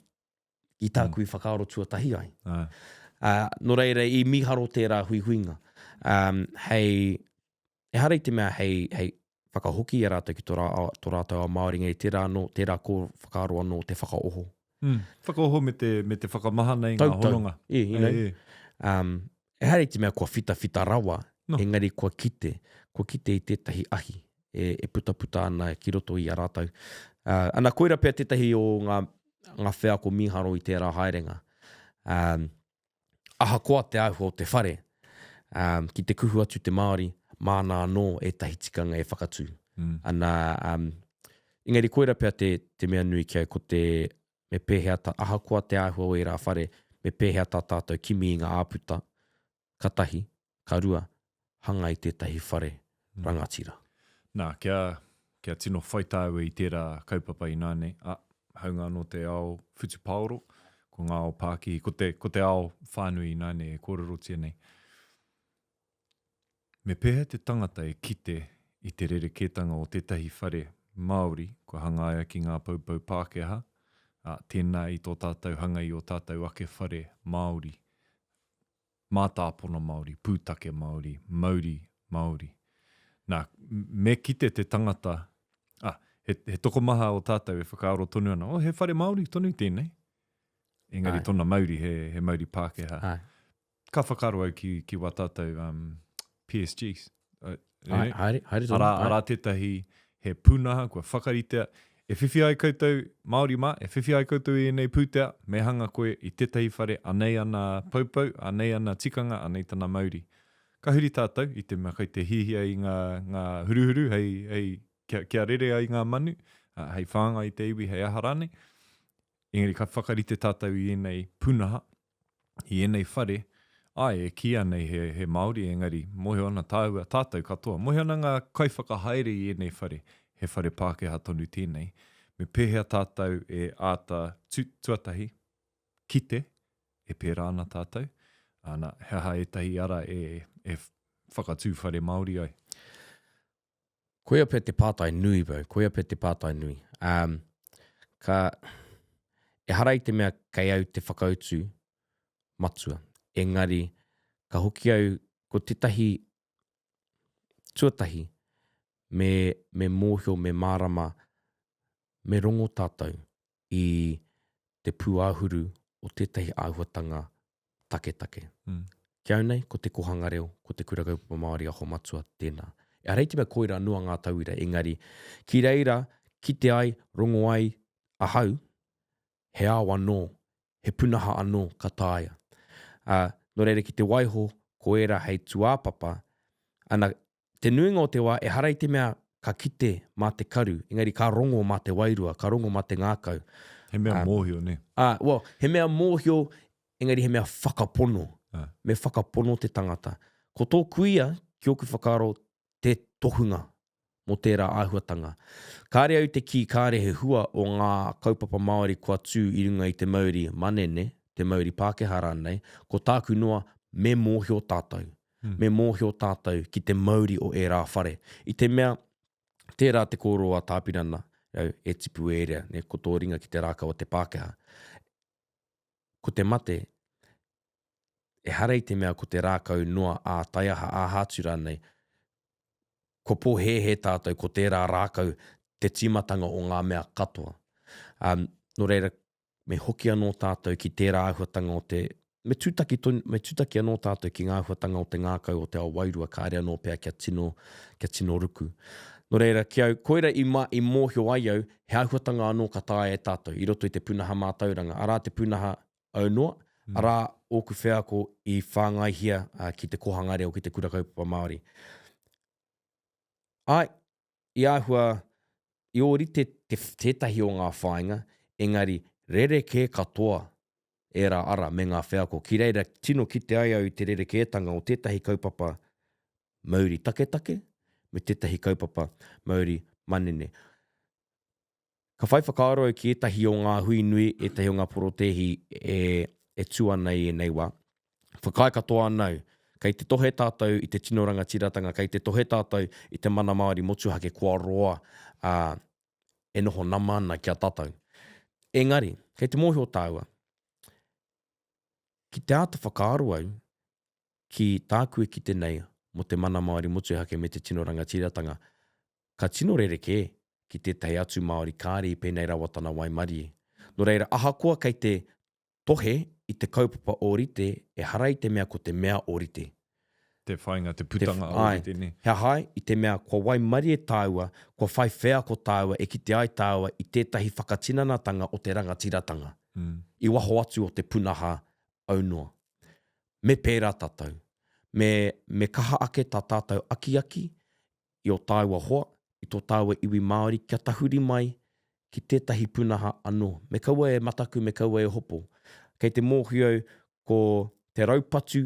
i tāku mm. i whakaaro tuatahi ai. Ah. Uh, nō reira, i mīharo tērā huihuinga. Um, hei, ehara i te mea hei, hei whakahoki i a rātou ki tō, rā, tō rātou ao Māori, engari tērā anō, tērā kō whakaaro anō te whakaoho. Mm. Whakaoho me te, me te whakamahana i ngā hononga. Yeah, you know. E, e. Um, ehara i te mea kua whitawhita rawa, no. engari kua kite, kua kite i tētahi ahi e, e putaputa ana ki roto i a rātou. Uh, ana, koira pea tētahi o ngā, ngā wheako mīharo i tērā haerenga. Um, ahakoa te āhua o te whare, um, ki te kuhu atu te Māori, māna anō ētahi tikanga e whakatū. Mm. Ana, um, engari koira pea te, te mea nui ki au, ko te, me pēhea ta, ahakoa te āhua o ērā whare, me pēhea tā tātou kimi i ngā āputa, ka tahi, ka rua, hanga i tētahi whare rangatira. Nā, kia, kia tino whai tāua i tērā kaupapa ināianei, ā, hāunga anō te ao whutupaoro, ko ngā ao pākihi, ko te, ko te ao whānui ināianei e kōrerotia nei. Me pēhea te tangata e kite i te rerekētanga o tētahi whare Māori kua hangaia ki ngā poupou Pākehā, ā, tēnā i tō tātou hanga i ō tātou ake whare Māori? mātāpono Māori, pūtake Māori, mauri Māori. Nā, me kite te tangata, ah, he, he tokomaha o tātou e whakaaro tonu ana, oh, he whare Māori tonu tēnei. Engari Ai. tōna mauri, he, he mauri Pākehā. Ai. Ka whakaaro au ki, ki wā tātou um, PSGs. Ai, haere, haere tonu. Arā, arā tētahi, he pūnaha kua whakaritea. E whiwhi ai koutou, Māori mā, e whiwhi ai koutou i ēnei pūtea, me hanga koe i tētahi whare, anei ana poupou, anei ana tikanga, anei tana mauri. Ka huri tātou, i te mea kei te hihia i ngā, ngā huruhuru hei, hei, kia, kia rere ai ngā manu, ā, hei whāngai i te iwi, hei aha rānei. Engari ka whakarite tātou i ēnei pūnaha, i ēnei whare, āe, e kīia nei he, he Māori, engari, mōhio ana tāua, tātou katoa, mōhio ana ngā kaiwhakahaere i ēnei whare, he whare Pākehā tonu tēnei, me pēhea tātou e āta tu, tuatahi, kite, e pērā ana tātou, ana, he aha ētahi ara e, e whakatū whare Māori ai? Koia pea te pātai nui, bro. Koia pea te pātai nui. Um, ka, ehara i te mea kei au te whakautu matua. Engari, ka hoki au, ko tētahi tuatahi, me, me mōhio, me mārama, me rongo tātou i te pūāhuru o tētahi āhuatanga taketake. Mm. Ki au nei, ko te kohanga reo, ko te kura kaupapa Māori aho matua tēnā. Ehara i te mea koirā noa ngā tauira, engari, ki reira, kite ai, rongo ai ahau, he ao anō, he punaha anō ka taea. Ā, nō reira ki te waiho ko ērā hei tūāpapa, ana, Te nuinga o te wā, ehara i te mea ka kite mā te karu, engari ka rongo mā te wairua, ka rongo mā te ngākau. He mea mōhio, nē? Ā, well, he mea mōhio, engari he mea whakapono. Me whakapono te tangata. Ko tō kuia, ki ōku whakaaro, te tohunga mō tērā āhuatanga. Kāre au te kī kāre he hua o ngā kaupapa Māori kua tū i runga i te mauri manene, te mauri Pākehā rānei, ko tāku noa, me mōhio tātou. Me mōhio tātou ki te mauri o ērā whare. I te mea, tērā te kōrero a Tāpirana, you know, e tipu e rea, ne, ko tō ringa ki te rākau o te Pākehā. Ko te mate, ehara i te mea ko te rākau noa ā taiaha, ā hātu rānei, kua pōhēhē tātou ko tērā rākau te tīmatanga o ngā mea katoa. Um, nō reira, me hoki anō tātou ki tērā āhuatanga o te, me tūtaki tonu, me tūtaki anō tātou ki ngā āhuatanga o te ngākau, o te ao wairua, kāre anō pea kia tino, kia tino ruku. Nō reira, ki au, koira i, ma, i mōhio ai au, he āhuatanga anō ka taea e tātou i roto i te pūnaha mātauranga, arā te pūnaha aunoa, mm. arā ōku wheako i whāngaihia uh, ki te kohanga reo, ki te kura kaupapa Māori. Ai, i āhua, i ōrite te, tētahi o ngā whāinga, engari rerekē katoa ērā ara me ngā wheako. Ki reira tino kite ai au i te rerekētanga o tētahi kaupapa mauri taketake me tētahi kaupapa mauri manene. Ka whai whakaaro au ki ētahi o ngā hui nui, ētahi o ngā porotēhi e, e tū ana i ēnei wā. Whakaae katoa ana au, kei te tohe tātou i te tino rangatiratanga, kei te tohe tātou i te mana Māori motuhake kua roa ā, e noho nama ana ki a tātou. Engari, kei te mōhio tāua, ki te āta whakaaro au ki tāku e kite nei mō te mana Māori motuhake me te tino rangatiratanga, ka tino rerekē ki tētahi atu Māori kāre i pēnei rawa tana waimarie. Nō reira, ahakoa kei te tohe i te kaupapa ōrite, ehara i te mea ko te mea ōrite. Te whāinga, te putanga ōrite, nē. He aha ai? I te mea kua waimarie tāua, kua whai wheako tāua e kite ai tāua i tētahi whakatinanatanga o te rangatiratanga, i waho atu o te punaha aunoa. Me pērā tātou. Me, me kaha ake tā tātou akiaki i ō tāua hoa, i tō tāua iwi Māori kia tahuri mai ki tētahi pūnaha anō. Me kaua e mataku, me kaua e hopo. Kei te mōhio au ko te raupatu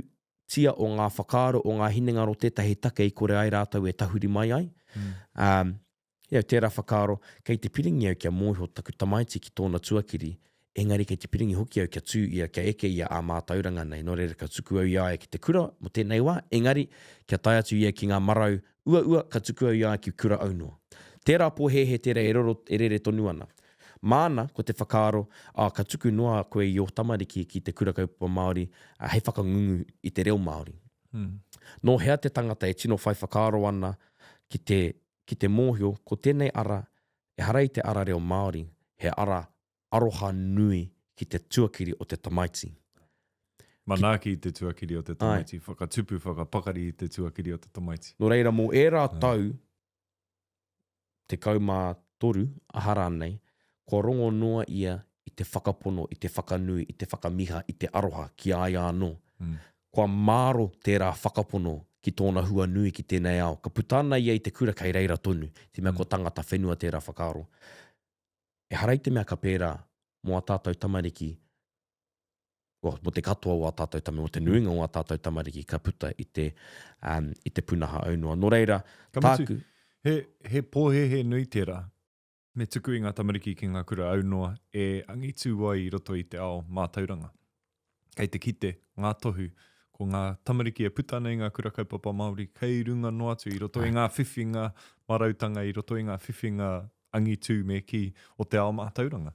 tia o ngā whakaaro, o ngā hinengaro tētahi take i kore ai rātou e tahuri mai ai. Mm. Um, you know, tērā whakaaro, kei te piringi au kia mōhio taku tamaiti ki tōna tuakiri, engari kei te piringi hoki au kia tū ia, kia eke ia ā mātauranga nei, nō reira ka tuku au i a ia ki te kura mō tēnei wā, engari kia tae atu ia ki ngā marau uaua ka tuku au i a ia ki kura aunoa. Tērā pōhēhē tērā e roro, e rere tonu ana. Māna, ko te whakaaro, ā, ka tuku noa koe i ō tamariki ki te kura kaupapa Māori, ā, hei whakangungu i te reo Māori. Nō hea te tangata e tino whai whakaaro ana ki te, ki te mōhio ko tēnei ara, ehara i te ara reo Māori, he ara aroha nui ki te tuakiri o te tamaiti. Manaaki i te tuakiri o te tamaiti, whakatupu, whakapakari i te tuakiri o te tamaiti. Nō reira, mō ērā tau, 13, toru, aha rānei, kua rongo noa ia i te whakapono, i te whakanui, i te whakamiha, i te aroha ki a ia anō. Kua māro tērā whakapono ki tōna hua nui ki tēnei ao. Ka puta ana ia i te kura kei reira tonu, te mea kua tangata whenua tērā whakaaro. Ehara i te mea ka pērā mō ā tātou tamariki, well, mō te katoa o ā tātou tamariki, mō te nuinga o ā tātou tamariki ka puta i te, um, i te pūnaha aunoa. Nō reira, Ka mutu, tāku... he, he pōhēhē nui tērā. Me tuku i ngā tamariki ki ngā kura aunoa e angitū ai i roto i te ao mātauranga. Kei te kite ngā tohu, ko ngā tamariki e puta ana i ngā kura kaupapa Māori kei runga noa atu i roto i ngā whiwhinga marautanga, i roto i ngā whiwhinga angitū me kī, o te ao mātauranga.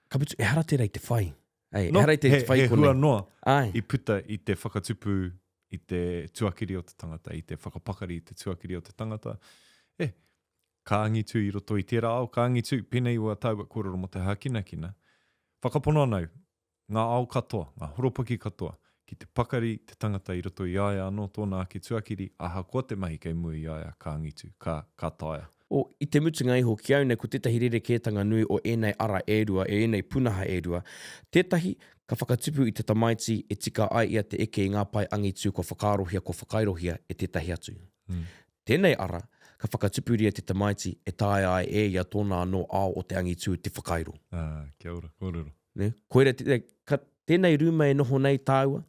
Ka mutu, ehara tērā i te whai. Ei, No, ehara i te he, whai he konei. hua noa Āe. i puta i te whakatupu i te tuakiri o te tangata, i te whakapakari i te tuakiri o te tangata. E, Ka angitu i roto i tērā ao, ka angitu, pēnei i wā tāua kōrero mō te hākinakina, whakapono ana au, ngā ao katoa, ngā horopaki katoa, ki te pakari te tangata i roto i a ia anō tōna ake tuakiri, ahakoa te mahi kei mua i a ia, ka angitu, ka, ka taea. O, i te mutunga iho, ki au nei ko tētahi rerekētanga nui o ēnei ara e rua, e ēnei pūnaha e rua, tētahi, ka whakatupu i te tamaiti e tika ai ia te eke i ngā pae angitu kua whakaarohia, kua whakairohia e tētahi atu. Tēnei ara, ka whakatupuria te tamaiti e taea ai e ia tōna anō ao o te angitū te whakairo. Ā, kia ora, kōrero. Nē? Koira, te, ka, tēnei rūma e noho nei tāua,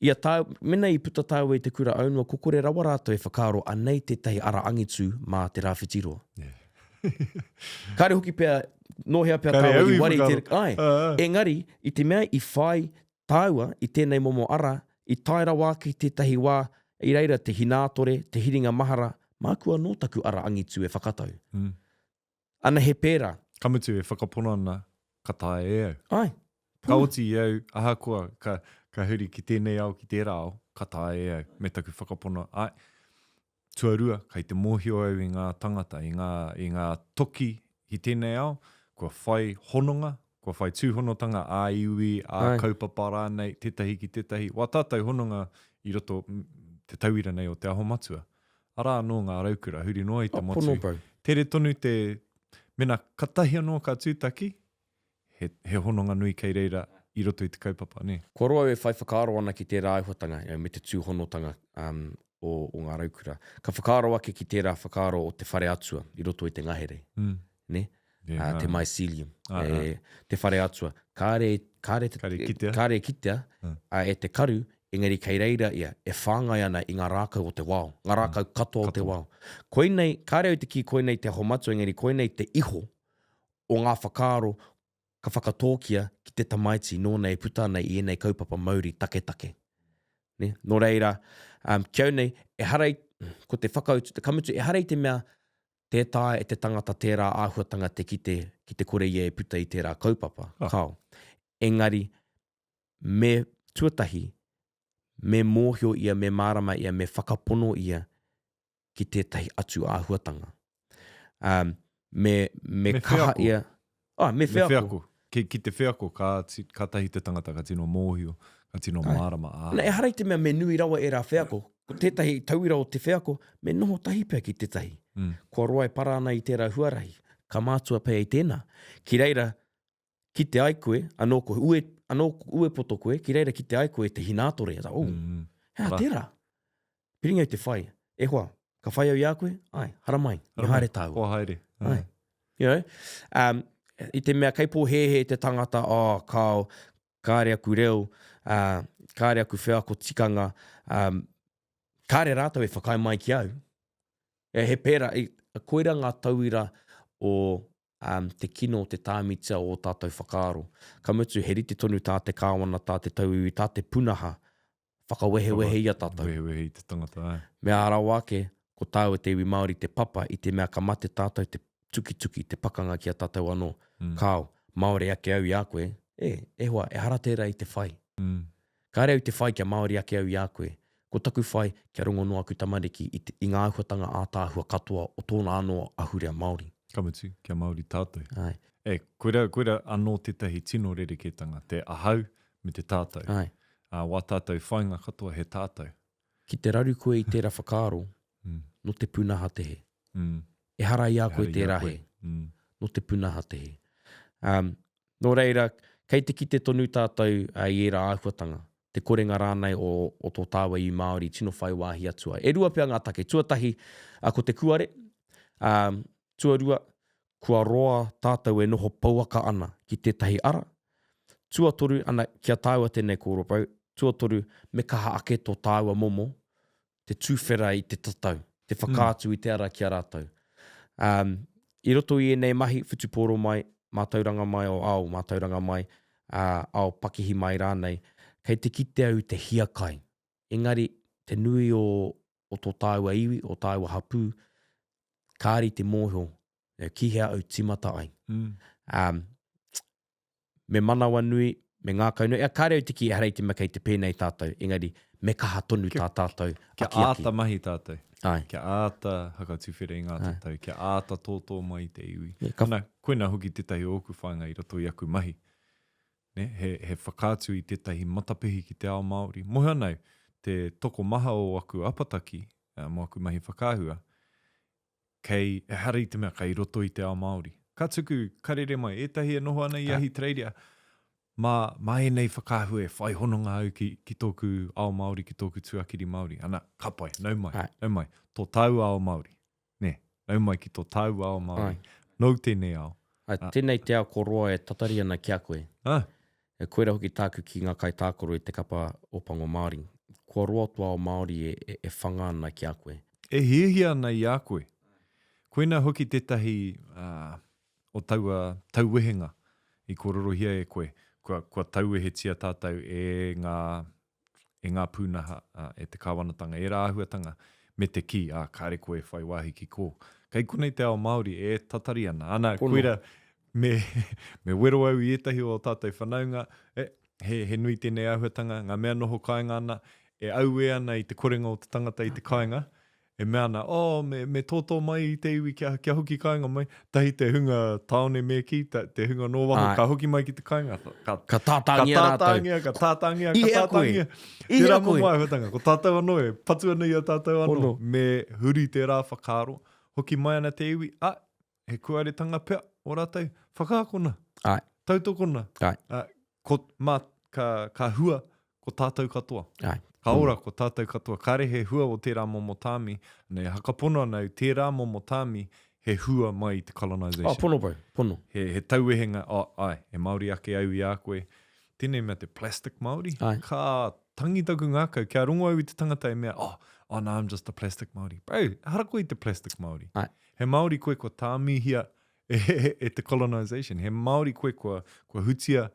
i a tāua, mena i puta tāua i te kura aunoa, ko kore rawa rātou e whakaaro anei tētahi ara angitū mā Te Rāwhitiroa. Yeah. Kāre hoki pea, nō hea pea Kāre tāua au i i wari i te... whakaaro. Ai, Ā, ā. engari, i te mea i whai tāua i tēnei momo ara, i tae rawa ake tētahi wā, i reira te hinātore, te hiringa mahara, māku anō taku ara angitu e whakatau. Mm. Ana he pērā. Ka mutu e whakapono ana ka taea e au. Āe. Ka oti i au, ahakoa ka, ka huri ki tēnei ao, ki tērā ao, ka taea e au, me taku whakapono, āe. Tuarua, kei te mōhio au i ngā tangata, i ngā, i ngā toki i tēnei ao, kua whai hononga, kua whai tūhonotanga ā-iwi, ā-kaupapa rānei, tētahi ki tētahi. Wā tātou hononga i roto te tauira nei o Te Aho Matua. Arā anō ngā raukura huri noa i te motu. Pono, bro. Tere tonu te, mena katahi anō ka tūtaki, he, he hononga nui kei reira i roto i te kaupapa, nē? Kua roa au e whai whakaaro ana ki tērā āhuatanga, you know, me te tūhonotanga um, o, o ngā raukura. Ka whakaaro ake ki tērā whakaaro o te whare atua i roto i te ngahere, mm. nē? Yeah, uh, te mycelium, ah, e, te whare atua. Kāre, kāre, te, kāre kitea, kāre kitea ah. uh, e te karu, engari kei reira ia, e whāngai ana i ngā rākau o te wao, ngā mm. rākau katoa o te wao. Koinei, kāre au te kī koinei te aho matua, engari koinei te iho o ngā whakaaro ka whakatōkia ki te tamaiti nōna e puta ana i ēnei kaupapa mauri taketake. Ne? Nō reira, um, ki au nei, ehara i, ko te whakautu, ka mutu, ehara i te mea tē taea e te tangata tērā āhuatanga te kite ki te kore ia e puta i tērā kaupapa, Ah. kāo. Engari, me tuatahi, me mōhio ia, me mārama ia, me whakapono ia ki tētahi atu āhuatanga. Um, me, me, Me kaha wheako. ia... Ah, me Me wheako. wheako. Ki, ki te wheako, ka, kātahi te tangata ka tino mōhio, ka tino Ai. mārama. Ā. Na, ehara i te mea me nui rawa ērā wheako. Ko tētahi tauira o te wheako, me noho tahi pea ki tētahi. Mm. Kua roa e para ana i tērā huarahi, ka mātua pea i tēnā. Ki reira, kite ai koe, anō ko ue, anō ko Uepoto koe, ki reira kite ai koe te hinātore. Oh, Mm. hea Ara. tērā? Piringa i te whai. E hoa, ka whai au i a koe? Ai, haramai, me Haramai, haere tāua. Hoa haere. Ai. You know? Um, I te mea kei pōhēhē te tangata, oh, kāo, kāre aku reo, uh, kāre aku wheako tikanga, um, kāre rātou e whakaae mai ki au. E, he pērā, i, koira ngā tauira o um, te kino o te tāmitia o ō tātou whakaaro. Ka mutu, he rite tonu tā te kāwana, tā te tauiwi, tā te punaha whakawehewehe i a tātou. Wehewehe i te tangata, āe. Mea rawa ake, ko tāua te iwi Māori te papa i te mea ka mate tātou te tukituki, te pakanga ki a tātou anō. Mm. Kāo, Māori ake au i a koe, e, e hoa, ehara tērā i te whai. Mm. Kāre au te whai kia Māori ake au i a koe. Ko taku whai, kia rongo noa aku tamariki i, te, i ngā āhuatanga ātaahua katoa o tōna anō ahurea Māori. Ka mutu, kia Māori tātou. Āe. E, koira, koira anō tētahi tino rerekētanga, te ahau me te tātou. Āe. Ā, wā tātou whāinga katoa he tātou. Ki te raru koe i tērā whakaaro, Mm. nō te pūnaha te he. Mm. Ehara i a koe Ehara i a tērā koe. he. Mm. Nō te pūnaha te hē. Um, nō reira, kei te kite tonu tātou uh, i ērā āhuatanga, te korenga rānei o, o tō tāua iwi Māori tino whai wāhi atu ai. E rua pea ngā take. Tuatahi, uh, ko te kuare. Um, tuarua, kua roa tātou e noho pouaka ana ki tētahi ara. Tuatoru, ana, ki a tāua tēnei kōrero, bro, tuatoru, me kaha ake tō tāua momo te tuwhera i te tatau, te whakaatu i te ara ki a rātou. Um, I roto i ēnei mahi, whutupōro mai, mātauranga mai o ao, mātauranga mai, uh, ao pakihi mai rānei, kei te kite au i te hiakai. Engari, te nui o, o tō tāua iwi, o tāua hapū, kāre i te mōhio, ki hea au tīmata ai. Mm. Um, me manawanui, me ngākaunui. Ea, kāre au te kī, ehara i te mea kei te pēnei tātou, engari me kaha tonu tā tātou akiaki. Kia āta mahi tātou. Ai. Kia āta hakatuwhera i ngā tatau, kia āta tōtō mai i te iwi. Yeah, ka... Ana, koina hoki tētahi o ōku whāinga i roto i aku mahi. Ne? He, he whakaatu i tētahi matapihi ki te ao Māori. Mohi ana au, te tokomaha o aku apataki, mō aku mahi whakaahua, kei, ehara i te mea kei roto i te ao Māori. Ka tuku karere mai ētahi e noho ana i Ahitereiria, mā, mā ēnei whakaahua e whai hononga au ki, ki tōku ao Māori, ki tōku tuakiri Māori. Ana, ka pai, nau mai, Ai. nau mai, tō tāua ao Māori. Nē, nau mai ki tō tāua ao Māori. Ai. Nōu tēnei ao. Ai, tēnei te ao ko roa e tatari ana ki a koe. Ah. E koira hoki tāku ki ngā kaitākaro i te kapa Ōpango Māori. Kua roa tō ao Māori e, e, e whanga ana ki a koe. E hiahia ana i a koe. Koina hoki tētahi uh, o taua tauwehenga i kōrorohia e koe. Kua, kua tauwehetia tātou e ngā e ngā pūnaha, e te kāwanatanga, ērā āhuatanga, me te kī, ā, kāre koe e whai wāhi ki kō. Kei konei te ao Māori e tatari ana. Ana, Pono. koira, me, me wero au i ētahi o ō tātou whanaunga, e, he, he nui tēnei āhuatanga, ngā mea noho kāinga ana, e auē ana i te korenga o te tangata i te kāinga, e mea ana, oh, me, me tōtō mai i te iwi kia, kia hoki kāinga mai. Tahi te hunga tāone me kī, ta, te hunga nō waho, ka hoki mai ki te kāinga. Ka, ka tātāngia ka tātāngia, rātou. Ka tātāngia, ka tātāngia. I hea koe? Tērā momo āhuatanga, ko tātou anō e patu ana i a tātou anō. Pono. Me huri tērā whakaaro. Hoki mai ana te iwi, ah, he kuaretanga pea o rātou, whakaakona, Ai. tautokona. Ai. Uh, ko, mā, ka, ka hua ko tātou katoa. Ai. Ka ora ko tātou katoa. Kāre he hua o tērā momo tāmi, nei hakapono ana au, tērā momo tāmi he hua mai i te colonisation. Oh, pono bro, pono. He, he tauwehenga, oh, ai, e Māori ake au i a koe. Tēnei mea te plastic Māori. Ai. Ka tangi taku ngākau, kia rongo au i te tangata e mea, oh, oh no, I'm just a plastic Māori. Bro, ehara koe i te plastic Māori. Ai. He Māori koe kua tāmihia e, e te colonisation. He Māori koe kua, kua hutia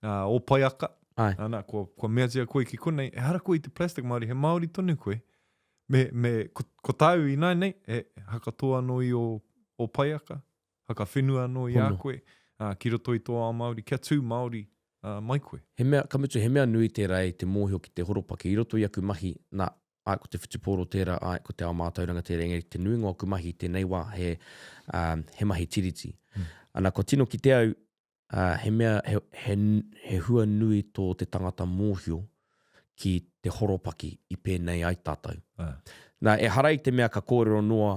uh, ō paiaka, Ai. Ana, kua, kua meatia koe ki konei, ehara koe i te plastic Māori, he Māori tonu koe. Me, me, ko, ko tāu ināianei, e hakatō anō i ō, ō paiaka, hakawhenua anō i a koe, uh, ki roto i tō ao Māori, kia tū Māori uh, mai koe. He mea, ka mutu, he mea nui tērā e te mōhio ki te horopaki. I roto i aku mahi, nā, Āe, ko te whutupōro tērā, āe, ko te ao mātauranga tērā, engari te nuinga o aku mahi i tēnei wā, he, um, he mahi tiriti. Mm. Ana, kua tino kite au, uh, he mea, he, he, he hua nui tō te tangata mōhio ki te horopaki i pēnei ai tātou. Ah. Nā, ehara i te mea ka kōrero noa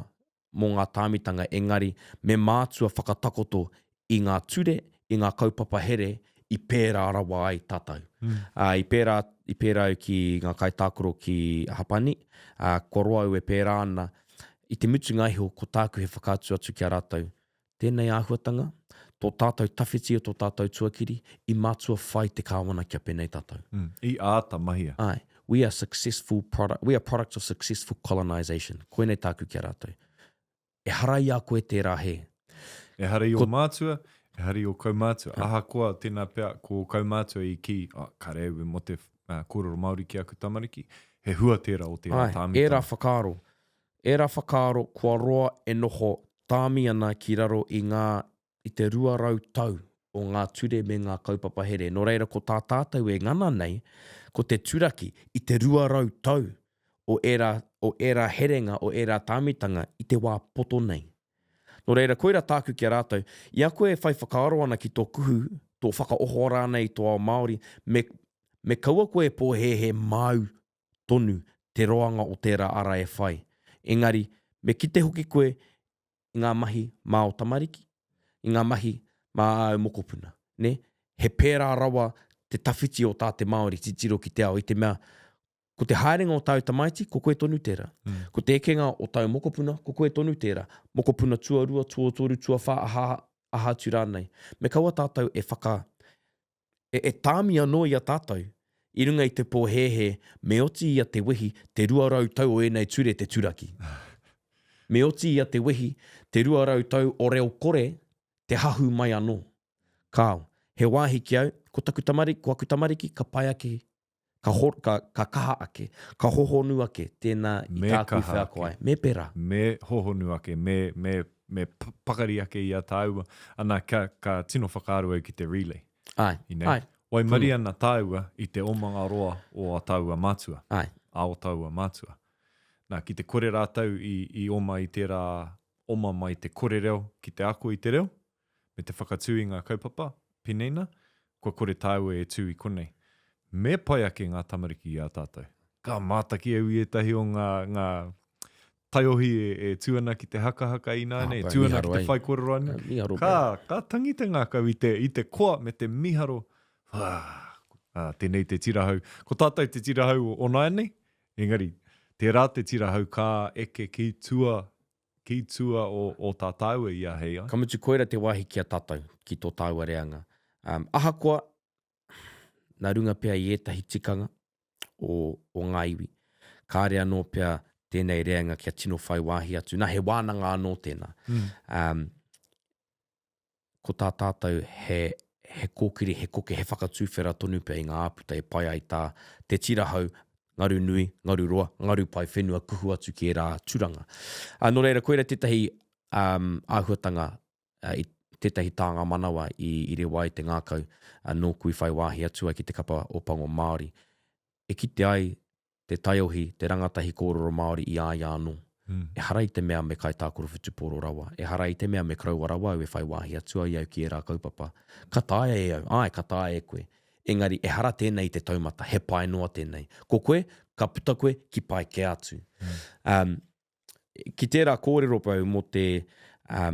mō ngā tāmitanga engari me mātua whakatakoto i ngā ture, i ngā kaupapa here i pērā rawa ai tātou. Mm. Ā, i pērā, i pērā au ki ngā kaitākaro ki Hapani, ā, kua roa au e pērā ana. I te mutunga iho, ko tāku he whakaatu atu ki a rātou, tēnei āhuatanga, tō tātou tawhiti o tō tātou tuakiri, i mātua whai te kāwana kia pēnei tātou. Mm, i āta mahia. Āe. We are successful product, we are products of successful colonisation. Koinei tāku ki a rātou. Ehara i a koe tērā hē. Ehara i ō mātua, ehara i ō kaumātua. Ahakoa tēnā pea ko ō kaumātua i kī, oh, kāre au e mō te uh, kōrero Māori ki aku tamariki, he hua tērā o tērā tāmitanga. Ērā whakaaro. Ērā whakaaro kua roa e noho tāmi ana ki raro i ngā, i te 200 tau o ngā ture me ngā kaupapa here. Nō reira ko tā tātou e ngana nei, ko te turaki i te 200 tau o ērā, o ērā herenga, o ērā tāmitanga i te wā poto nei. Nō reira, koirā tāku ki a rātou, i a koe e whai whakaaro ana ki tō kuhu, tō whakaoho rānei i tō ao Māori, me, me kaua koe e pōhēhē māu tonu te roanga o tērā ara e whai. Engari, me kite hoki koe i ngā mahi mā ō tamariki. i ngā mahi mā āu mokopuna, nē? He pērā rawa te tawhiti o tā te Māori titiro ki te ao i te mea, ko te haerenga o tāu tamaiti, ko koe tonu tērā. Mm. Ko te ekenga o tāu mokopuna, ko koe tonu tērā. Mokopuna tuarua, tuatoru, tuawhā, aha, aha atu rānei. Me kaua tātou e whaka, e, e tāmi anō i a tātou, i runga i te pōhēhē, me oti ia te wehi te 200 tau o ēnei ture te turaki. Me oti ia te wehi te 200 tau o reo kore te hahu mai anō. Kāo, he wāhi ki au, ko taku tamariki, ko aku tamariki ka pai ake, ka, ho, ka, ka kaha ake, ka hohonu ake tēnā i Me tāku i kaha wheako ake. ai. Me pērā. Me hohonu ake, me, me, me pakari ake i a tāua. Ana, ka, ka tino whakaaro au ki te relay. Āe, You know? āe. Waimarie ana tāua i te omanga roa o a tāua mātua. Āe. A o tāua mātua. Nā, ki te kore rātou i, i oma i tērā oma mai te kore reo ki te ako i te reo, me te whakatū i ngā kaupapa, Penina, kua kore tāua e tū i konei. Me pai ake ngā tamariki i a tātou. Ka mātaki au i ētahi o ngā, ngā taiohi e, e tū ana ki te hakahaka ināianei, e tū ana ki te whaikōrero anei. Miharo ka, ka tangi te ngākau i te, i te koa me te miharo, wā, ā, tēnei te tirahau. Ko tātou te tirahau o nāianei, engari, tērā te tirahau ka eke ki tua, ki tua o, o tā tāua i ahei ai. Ka mutu koira te wāhi ki a tātou, ki tō tāua reanga. Um, ahakoa, nā runga pea i ētahi tikanga o, o ngā iwi, kāre anō pea tēnei reanga kia tino whai wāhi atu. Nā, he wānanga anō tēnā. Mm. Um, ko tā tātou he, he kōkiri, he koke, he whakatūwhera tonu pea i ngā āputa e pai ai tā te tirahau, ngaru nui, ngaru roa, ngaru pae whenua kuhu atu ki ērā turanga. Uh, nō reira, koira tētahi um, āhuatanga i tētahi tānga manawa i, i rewa ai te ngākau nōku i whai wāhi atu ai ki te kapa o Pango Māori. E kite ai te taiohi, te rangatahi kōrero Māori i a ia anō. Mm. Ehara i te mea me kaitākaro whutupōro rawa, ehara i te mea me koroua rawa au e whai wāhi atu ai au ki ērā kaupapa. Ka taea e au, āe, ka taea e koe. Engari, ehara tēnei i te taumata, he pae noa tēnei. Ko koe, ka puta koe ki pae kē atu. Mm. Um, Ki tērā kōrero pau mō te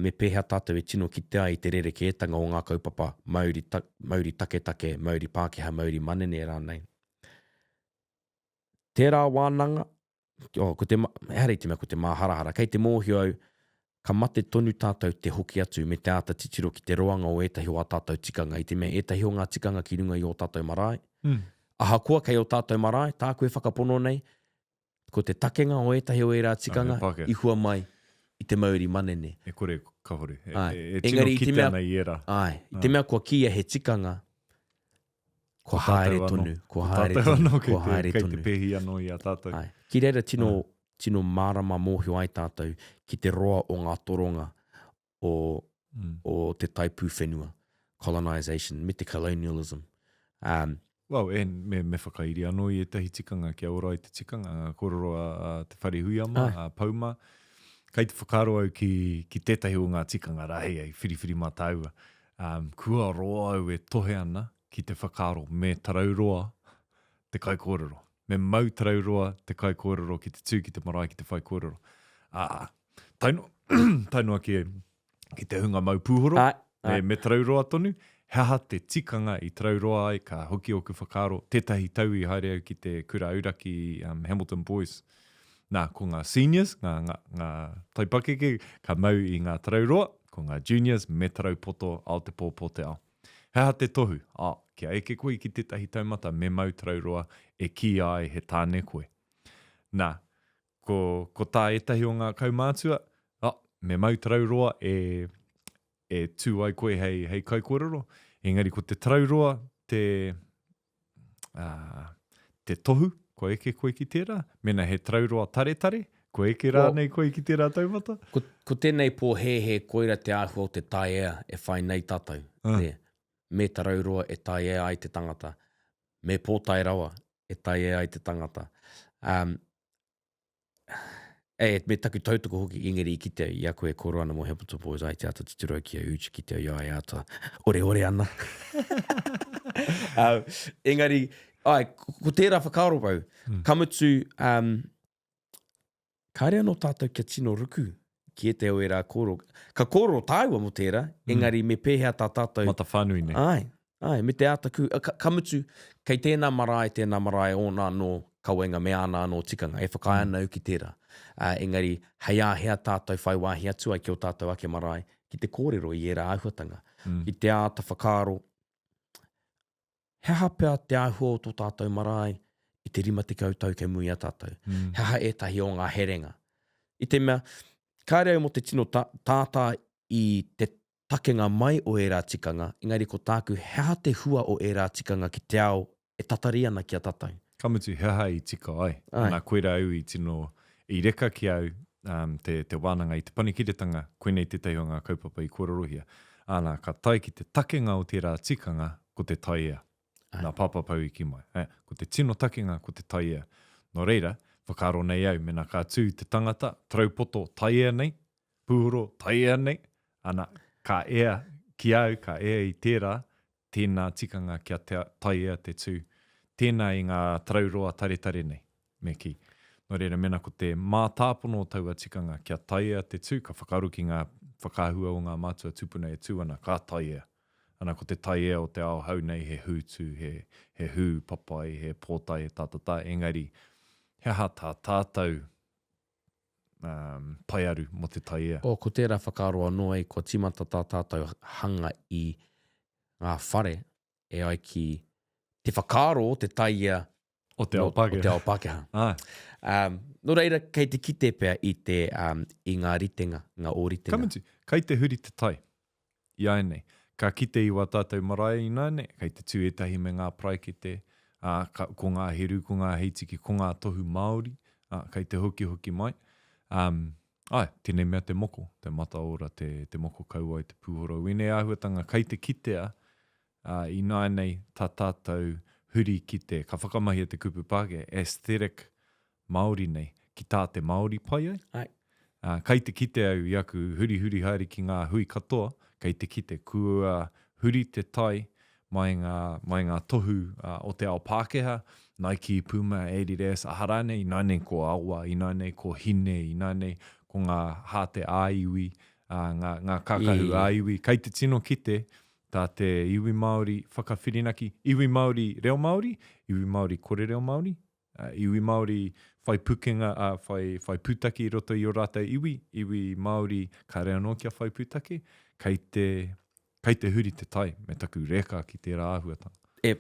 me pēhea tātou e tino kite ai i te rerekētanga o ngā kaupapa Māori, Māori taketake, Māori Pākehā, Māori manene rānei. Tērā wānanga, oh, ko te, ehara i te mea ko te māharahara, kei te mōhio au, ka mate tonu tātou te hoki atu me te āta titiro ki te roanga o ētahi o ā tātou tikanga, i te mea ētahi o ngā tikanga ki runga i ō tātou marae. Mm. Ahakoa kei ō tātou marae, tāku e whakapono nei, Ko te takenga o ētahi o ērā tikanga i hua mai i te mauri manene. E kore, kahore. E, e, e tino Engari, kite ana i ērā. Āe, i te mea kua kīia he tikanga, kua haere tonu, kua haere tonu, kua haere tonu. Kei te pēhi anō i a tātou. Āe. Ki reira tino, tino mārama mōhio ai tātou ki te roa o ngā toronga o, mm. o te taipūwhenua, colonisation, me te colonialism. Um, Well, e, me, me whakairi anō i ētahi tikanga kia ora ai te tikanga, ngā kōrero a, a Te Whare Huiama, a Pauma. Kei te whakaaro au ki, ki tētahi o ngā tikanga rā hei whiriwhiri mā tāua. Um, kua roa au e tohe ana ki te whakaaro me tarauroa te kaikōrero. Me mau tarauroa te kaikōrero ki te tū ki te marae ki te whaikōrero. Ā, tae noa, tae noa ki, ki te hunga mau pūhoro, Āe, āe. me, me tarauroa tonu, he aha te tikanga i tarauroa ai, ka hoki ōku whakaaro, tētahi tau i haere au ki te kura auraki um, Hamilton Boys. Nā, ko ngā seniors, ngā, ngā, ngā taipakeke, ka mau i ngā tarauroa, ko ngā juniors me tarau poto ao te pō pō te ao. He aha te tohu? Ā, kia eke koe ki tētahi taumata me mau tarauroa e kīia ai he tāne koe. Nā, ko, ko tā ētahi o ngā kaumātua, ā, me mau tarauroa e, e tū ai koe hei, hei kaikōrero, engari ko te tarauroa te, ā, te tohu, kua eke koe ki tērā, mēnā he tarauroa taretare, kua eke rānei koe ki tērā taumata? Ko, ko tēnei pōhēhē koira te āhua o te taea e whai nei tātou, uh. nē? Me tarauroa e taea ai te tangata, me pōtae rawa e taea ai te tangata. Um, E, me taku tautoko hoki, engari i kite i a koe e koro ana mō Hamilton Boys, ai te ata titiro ki a Uch, ki te i a e ata oreore ana. um, engari, ai, ko tērā whakaaro bro, mm. ka mutu, um, kāre anō tātou kia tino ruku. ki ētahi o ērā kōrero. Ka kōrero tāua mō tērā, engari me pēhea tā tātou... Matawhānui nei. Āe, āe, me te āta kū, ka, ka mutu, kei tēnā marae, tēnā marae ōna anō kawenga me āna anō tikanga, e whakaae ana au ki tērā. Ā, engari, hei āhea tātou whai wāhi atu ai ki ō tātou ake marae, ki te kōrero i ērā āhuatanga, ki te āta whakaaro, He aha pea te āhua o tō tātou marae i te 50 tau kei muri i a tātou? Mm. He aha ētahi o ngā herenga? I te mea, kāre au mō te tino tā, tātā i te takenga mai o ērā tikanga, engari ko tāku, he aha te hua o ērā tikanga ki te ao e tatari ana ki a tātou? Ka mutu, he aha i tika ai? Ai. Nā, koirā au i tino, i reka ki au um, te, te wānanga i te panekiretanga, koinei tētahi o ngā kaupapa i kōrerohia. Āna, ka tae ki te takenga o tērā tikanga, ko te taiea. Nā Pāpā Pau i kī mai. Eh, ko te tino takenga, ko te taiea. Nō reira, whakaaro nei au, mēnā ka tū te tangata, tarau poto, taiea nei, pūhoro, taiea nei, ana, ka ea ki au, ka ea i tērā, tēnā tikanga kia taiea te tū, tēnā i ngā tarau roa taretare nei, me kī. Nō reira, mēnā ko te mātāpono o taua tikanga kia taiea te tū, ka whakaaro ki ngā whakaahua o ngā mātua tūpuna e tū ana, ka taiea. Ana, ko te taiea o te ao hou nei he hūtu, he, he hū papai, he pōtae, he tātatā, engari, he aha tā tātou um, paearu mō te taiea? Oh, ko tērā whakaaro anō ei, kua tīmata tā tātou hanga i ngā whare e ai ki te whakaaro o te taiea o te ao Pākehā. O te ao Pākehā. Āe. Um, nō reira, kei te kite pea i, te, um, i ngā ritenga, ngā ōritenga. Ka mutu, kei te huri te tai ināianei. Ka kite i wā tātou marae ināianei, kei te tū ētahi me ngā paraikete, ā, ka, ko ngā heru, ko ngā heitiki, ko ngā tohu Māori, ā, kei te hokihoki mai. Um, āe, tēnei mea te moko, te mataora, te, te moko kauae, te pūhoro. Wēnei āhuatanga kei te kitea, ā, ināianei tā tātou huri ki te, ka whakamahia te kupu Pākehā, aesthetic Māori nei, ki tā te Māori pai ai. Āe. Ā, kei te kite au i aku hurihuri haere ki ngā hui katoa, kei te kite kua huri te tai mai ngā, mai ngā tohu o te ao Pākehā, Nike, Puma, Adidas, aha rānei, ināianei ko Awa, ināianei ko Hine, ināianei ko ngā hāte ā-iwi, ā, ngā, ngā kākahu ā-iwi. Kei te tino kite tā te iwi Māori whakawhirinaki, iwi Māori reo Māori, iwi Māori kore reo Māori, iwi Māori whai pukenga, ā, whai, whai pūtake i roto i ō rātou iwi, iwi Māori kāre anō kia whai pūtake, kei te, kei te huri te tai me taku reka ki tērā āhuatanga. E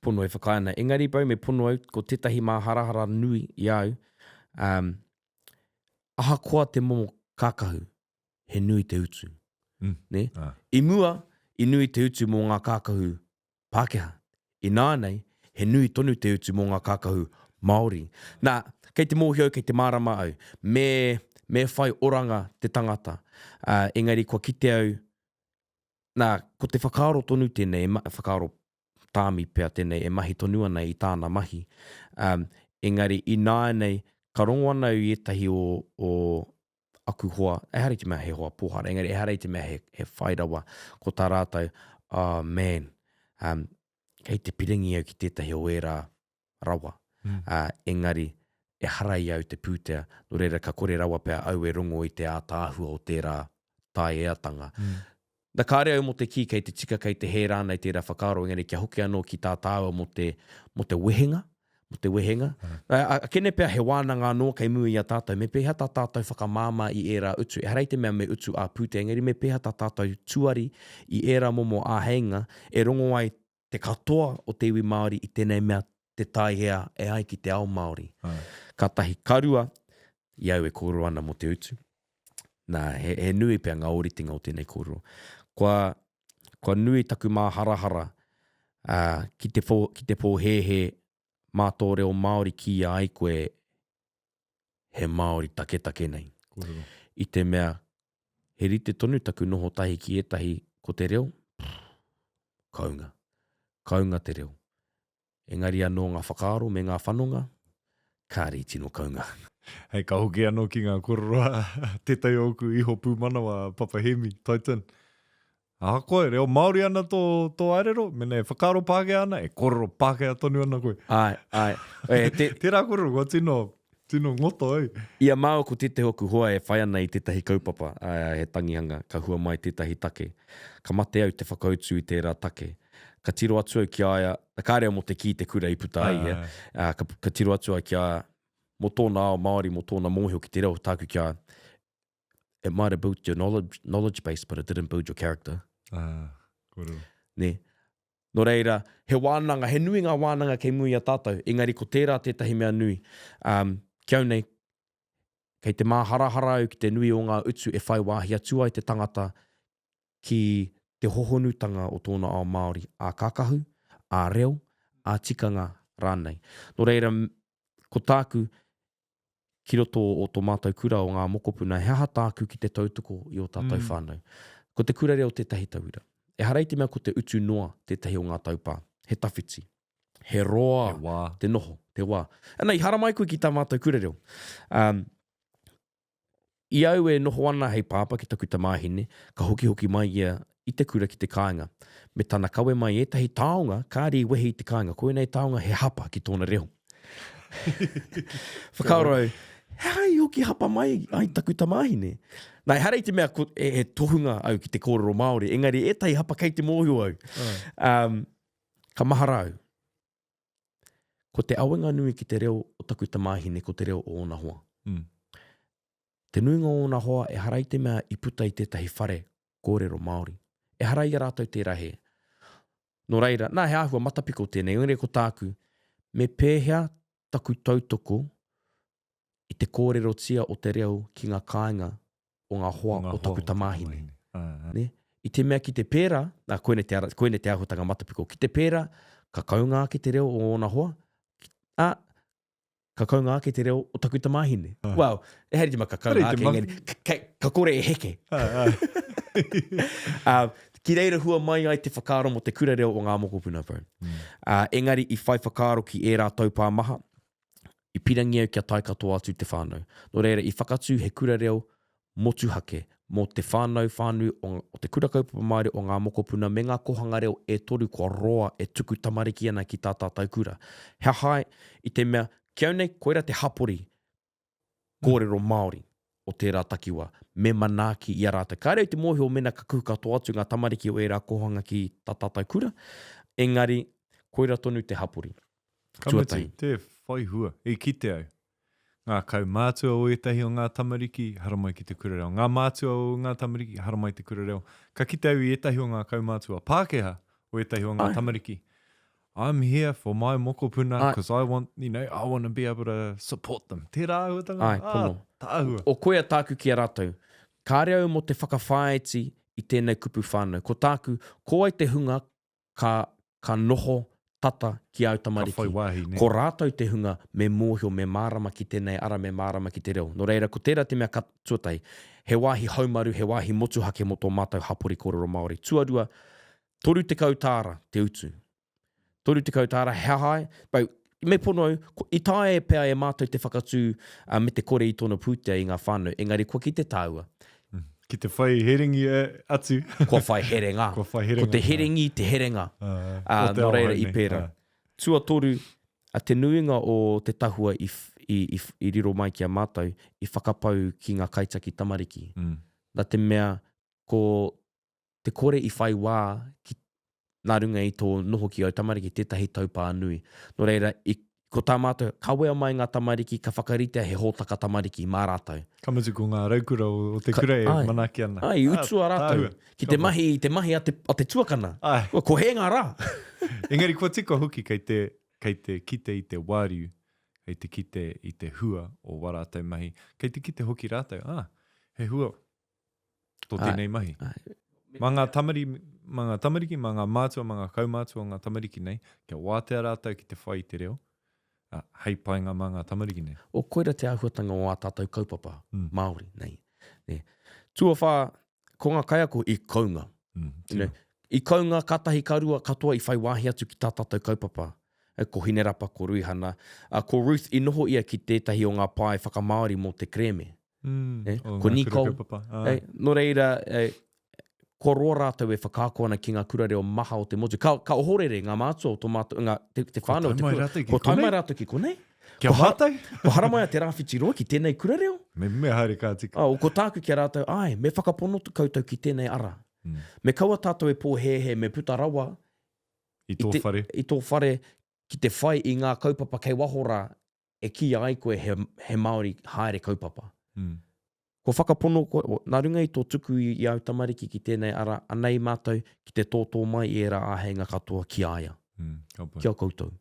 pono e whakaae ana. Engari bro, me pono au, ko tētahi māharahara nui i a au, um, ahakoa te momo kākahu, he nui te utu. Mm. Ne? Ah. I mua, i nui te utu mō ngā kākahu Pākehā. Ināianei, he nui tonu te utu mō ngā kākahu Māori. Nā, kei te mōhio au, kei te mārama au, me, me whai oranga te tangata. Ā, engari kua kite au, nā, ko te whakaaro tonu tēnei, e ma, whakaaro tāmi pea tēnei e mahi tonu ana i tāna mahi. Ā, engari ināianei, ka rongo ana au i ētahi o, o aku hoa, ehara i te mea he hoa pōhara, engari ehara i te mea he, he whai rawa, ko tā rātou, oh man, um, kei te pirangi au ki tētahi o ērā rawa, mm. uh, engari ehara i au te pūtea, nō reira ka kore rawa pea au e rongo i te ātaahua o tērā taeatanga. Mm. Na, kāre au mō te kī kei te tika, kei te hē rānei tērā whakaaro, engari kia hoki anō ki tā tāua mō te, mō te wehenga, mō te wehenga. A, a, akene pea he wānanga anō kei mua i a tātou, me pēhea tā tātou whakamāmā i ērā utu? Ehara i te mea me utu ā-pūtea, engari me pēhea tā tātou tuari i ērā momo āheinga e rongo ai te katoa o te iwi Māori i tēnei mea te taiea e ai ki te ao Māori. Ka tahi, ka rua, i au e kōrero ana mō te utu. Nā, he, he nui pea ngā ōritenga o tēnei kōrero. Kua, kua nui taku māharahara uh, ki, te pō, ki te pōhēhē mā tō reo Māori kīia ai koe he Māori taketake nei. Kōrero. I te mea, he rite tonu taku noho tahi ki ētahi ko te reo, pff, kounga. Kounga te reo. Engari anō ngā whakaaro me ngā whanonga, kāre i tino kounga. Hei, ka hoki anō ki ngā kōrero a tētahi o ōku iho pūmanawa, a Papa Hēmi, Titan. Ahakoa e reo Māori ana tō, tō arero, mēnā e whakaaro Pākehā ana, e kōrero Pākehā tonu ana koe. Āe, āe. E, te... Tērā kōrero, kua tino... Tino ngoto au. I a māua ko tētahi o aku hoa e whai ana i tētahi kaupapa, ā, he tangihanga, ka hua mai tētahi take. Ka mate au te whakautu i tērā take. Ka tiro atu au ki a ia, kāre au mō te kī te kura i puta ai ia, ā, ka, ka tiro atu au ki a ia, mō tōna ao Māori, mō tōna mōhio ki te reo, tāku ki a ia, It might have built your knowledge, knowledge base, but it didn't build your character. Ā, kōrero. Nē. Nō reira, he wānanga, he nui ngā wānanga kei mua i a tātou, engari ko tērā tētahi mea nui. Um, ki au nei, kei te māharahara au ki te nui o ngā utu e whai wāhi atu ai te tangata ki te hohonutanga o tōna ao Māori, ā-kākahu, ā-reo, ā-tikanga rānei. Nō reira, ko tāku, ki roto o tō mātou kura o Ngā Mokopuna, he aha tāku ki te tautoko i ō tātou mm. whānau? Ko te kura reo tētahi tauira. Ehara i te mea ko te utu noa tētahi o ngā taupā. He tawhiti. He roa te, wā. te noho, te wā. Ana, i haramai koe ki tā mātou kura reo. Um, I au e noho ana hei pāpā ki taku tamāhine, ka hokihoki mai ia i te kura ki te kāinga, me tana kawe mai ētahi taonga kāre i wehe i te kāinga, koinei taonga he hapa ki tōna reo. Whakaaro au, he aha i hoki hapa mai ai taku tamāhine? Nā, ehara i te mea ko, he, he tohunga au ki te kōrero Māori, engari ētahi hapa kei te mōhio au. Um, ka mahara au. Ko te awenga nui ki te reo o taku tamāhine ko te reo o ōna hoa. Mm. Te nuinga o ōna hoa ehara i te mea i puta i tētahi whare kōrero Māori. Ehara i a rātou tērā hē. Nō reira, nā, he āhua matapiko tēnei, engari ko tāku, me pēhea taku tautoko i te kōrerotia o te reo ki ngā kāinga o ngā hoa o taku tamāhine. Ne? I te mea ki te pērā, nā, koinei te, ara, koinei te āhuatanga matapiko, ki te pērā, ka kounga ake te reo o ōna hoa, ā, ka kounga ake te reo o taku tamāhine. Ah. Well, ehara i te mea ka kounga ake, engari, ka, ka, ka kore e heke. Ah, ah. uh, ki reira hua mai ai te whakaaro mō te kura reo o ngā mokopuna, bro. Mm. Uh, engari i whai whakaaro ki ērā taupā maha, I pirangi au kia tae katoa atu te whānau. Nō reira, i whakatū he kura reo motuhake mō te whānau whānui o, o Te Kura Kaupapa Māori o Ngā Mokopuna me ngā kōhanga reo e toru kua roa e tuku tamariki ana ki tā tātou kura. He aha ai? I te mea, ki au nei, koira te hapori kōrero Māori o tērā takiwā, me manaaki i a rātou. Kāre au te mōhio mēnā ka kuhu katoa atu ngā tamariki o ērā kōhanga ki tā tātou kura, engari koira tonu te hapori. Ka mutu, tē whai hua. I kite au, ngā kaumātua o ētahi o ngā tamariki, haramai ki te kura reo. Ngā mātua o ngā tamariki, haramai te kura reo. Ka kite au i ētahi o ngā kaumātua Pākehā o ētahi o ngā tamariki. I'm here for my mokopuna because I want, you know, I want to be able to support them. Tērā āhuatanga? Āe, pono. Ah, tāhua. O koia tāku ki a rātou. Kāre au mō te whakawhāiti i tēnei kupu whānau. Ko tāku, ko wai te hunga ka, ka noho tata ki āu tamariki. Ka whai wāhi, nē. Ko rātou te hunga me mōhio, me mārama ki tēnei ara, me mārama ki te reo. Nō reira, ko tērā te mea ka, tuatahi, he wāhi haumaru, he wāhi motuhake mō tō mātou hapori kōrero Māori. Tuarua, 30 tāra te utu. 30 tāra, he aha ai? Bro, me pono au, ko, i taea pea e mātou te whakatū uh, me te kore i tōna pūtea i ngā whānau, engari kua kite tāua. Mm. Ki te whai herengi e, atu. Kua whai herenga. Kua whai herenga. Ko te herengi te herenga. Uh, uh, nō reira i pērā. Uh. Tuatoru, a te nuinga o te tahua i, i, i, i riro mai ki a mātou, i whakapau ki ngā kaitiaki tamariki. Mm. Nā te mea, ko te kore i whai wā ki, nā runga i tō noho ki au tamariki tētahi taupā nui. Nō reira, i, ko tā mātou, kawea mai ngā tamariki, ka whakaritea he hōtaka tamariki mā rātou. Ka mutu ko ngā raukura o, o te kura e ai, manaaki ana. Ai, i utua Ah, rātou tāhua. ki te mahi, te mahi a te, a te tuakana. Ai. Ko, ko hē ngā rā. Engari kua tika hoki kei te, kei te kite i te wāriu, kei te kite i te hua o wā rātou mahi, kei te kite hoki rātou, ah, he hua tō tēnei mahi. Mā ngā tamari, mā ngā tamariki, mā ngā mātua, mā ngā kaumātua o ngā tamariki nei, kia wātea rātou ki te whai i te reo, ā, hei painga mā ngā tamariki nei. O koira te āhuatanga o ā tātou kaupapa mm. Māori nei. Ne. Tuawhā, ko ngā kaiako i kounga. Mm, ne. I kounga, ka tahi, ka rua, katoa i whai wāhi atu ki tā tātou kaupapa. E, ko Hinerapa, ko Ruihana, a, ko Ruth i noho ia ki tētahi o ngā pae whakamāori mō te kerēme. Mm, eh, o ko ngā kura Nicole. kaupapa. Eh, nō reira, eh, Kua roa rātou e whakaako ana ki ngā kura reo maha o te motu. Ka, ka ohorere ngā mātua o tō mātou, ngā, te, te whānau o te kura. Kua tae mai rātou ki konei? Kia mātou? Kua haramai a Te Rāwhiti Roa ki tēnei kura reo? Me, me haere ka tika. Oh, ko tāku ki a rātou, āe, me whakapono koutou ki tēnei ara. Mm. Me kaua tātou e pōhēhē, me puta rawa i tō whare. I tō whare ki te whai i ngā kaupapa kei waho rā e kīia ai koe he, he Māori haere kaupapa. Mm. Kua whakapono koe, nā runga i tō tuku i, i āu tamariki ki tēnei ara, anei mātou ki te tōtō mai i ērā āheinga katoa ki a ia, mm, ka pai. ki a koutou.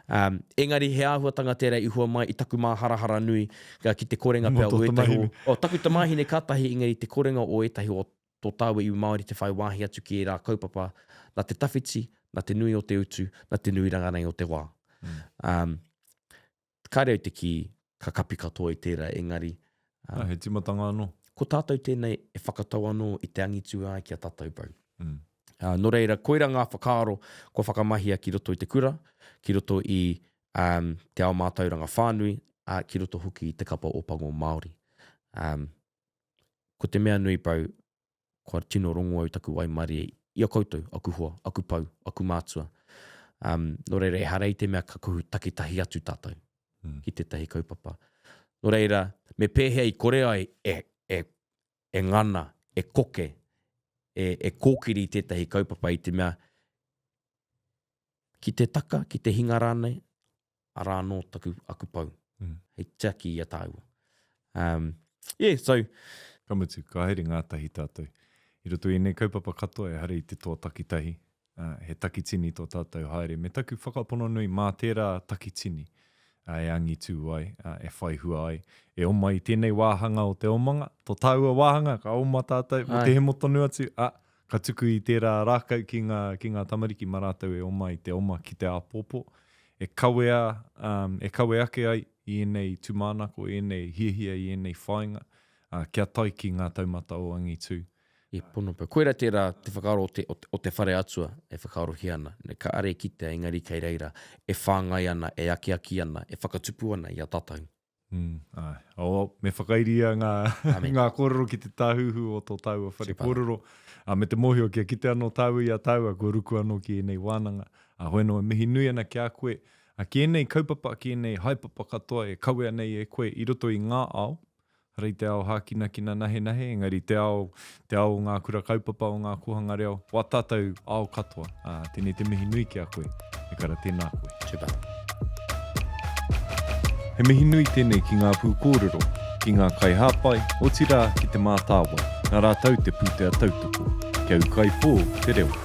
Um, engari he āhuatanga tērā i hua mai i taku māharahara nui ki te korenga pea o ētahi o, o taku tamāhine kātahi engari te korenga o ētahi o tō tāua iwi Māori te whai wāhi atu ki ērā kaupapa nā te tawhiti, nā te nui o te utu, nā te nui ranganei o te wā. Mm. Um, kāre au te kī ka kapi katoa i tērā, engari... Um, ah, he tīmatanga anō. Ko tātou tēnei e whakatau anō i te angitu ai ki a tātou bro. Mm. Uh, nō reira, koira ngā whakaaro kua whakamahia ki roto i te kura, ki roto i um, te ao mātauranga whānui, uh, ki roto hoki i te kapa Ōpango Māori. Um, Ko te mea nui bro, kua tino rongo au taku waimarie i a koutou, aku hoa, aku pou, aku mātua. Um, nō reira, ehara i te mea ka kuhu takitahi atu tātou mm. ki tētahi kaupapa. Nō reira, me pēhea i kore ai e, e, e ngana, e koke, e, e kōkiri i tētahi kaupapa i te mea ki te taka, ki te hinga rānei, arā anō taku, aku pou, mm. hei tiaki i a tāua. Um, yeah, so... Ka mutu, ka haere ngātahi tātou. I roto i ēnei kaupapa katoa ehara i te toa takitahi, uh, he takitini tō tātou haere. Me taku whakapono nui mā tērā takitini uh, e angitū ai, uh, e whai hua ai. E oma i tēnei wāhanga o te omanga, tō tāua wāhanga, ka oma tātou, mō te hemo tonu atu, a, Ka tuku i tērā rākau ki ngā, ki ngā tamariki mā rātou e oma i te oma ki te āpōpō, e kawea, um, e kawe ake ai i ēnei tūmānako, i ēnei hiahia, i ēnei whāinga, ā, kia tae ki ngā taumata o angitū. I pono pea. Koira tērā te whakaaro o te, o te, o te whare atua e whakaarohia ana. Ka are kitea engari kei reira e whāngai ana, e akiaki ana, e whakatupu ana i a tātou. Mm, āe. Oh, me whakairia ngā, ngā kōrero ki te tāhuhu o tō tāua whare kōrero. Ā, me te mōhio kia kite anō tāua i a tāua, kua ruku anō ki ēnei wānanga. Ā, hoi anō e mihi nui ana ki a koe, ā, ki ēnei kaupapa, ki ēnei haepapa katoa e kawea nei e koe i roto i ngā ao, Hara i te ao hākinakina nahenahe, engari te ao, te ao o ngā kura kaupapa, o ngā kōhanga reo, wā tātou ao katoa. Ā, tēnei te mihi nui ki a koe. E kara, tēnā koe. Super. He mihi nui tēnei ki ngā pūkōrero, ki ngā kaihāpai, otirā ki Te Mātāwai, nā rātou te pūtea tautoko. Kia ūkaipō te reo.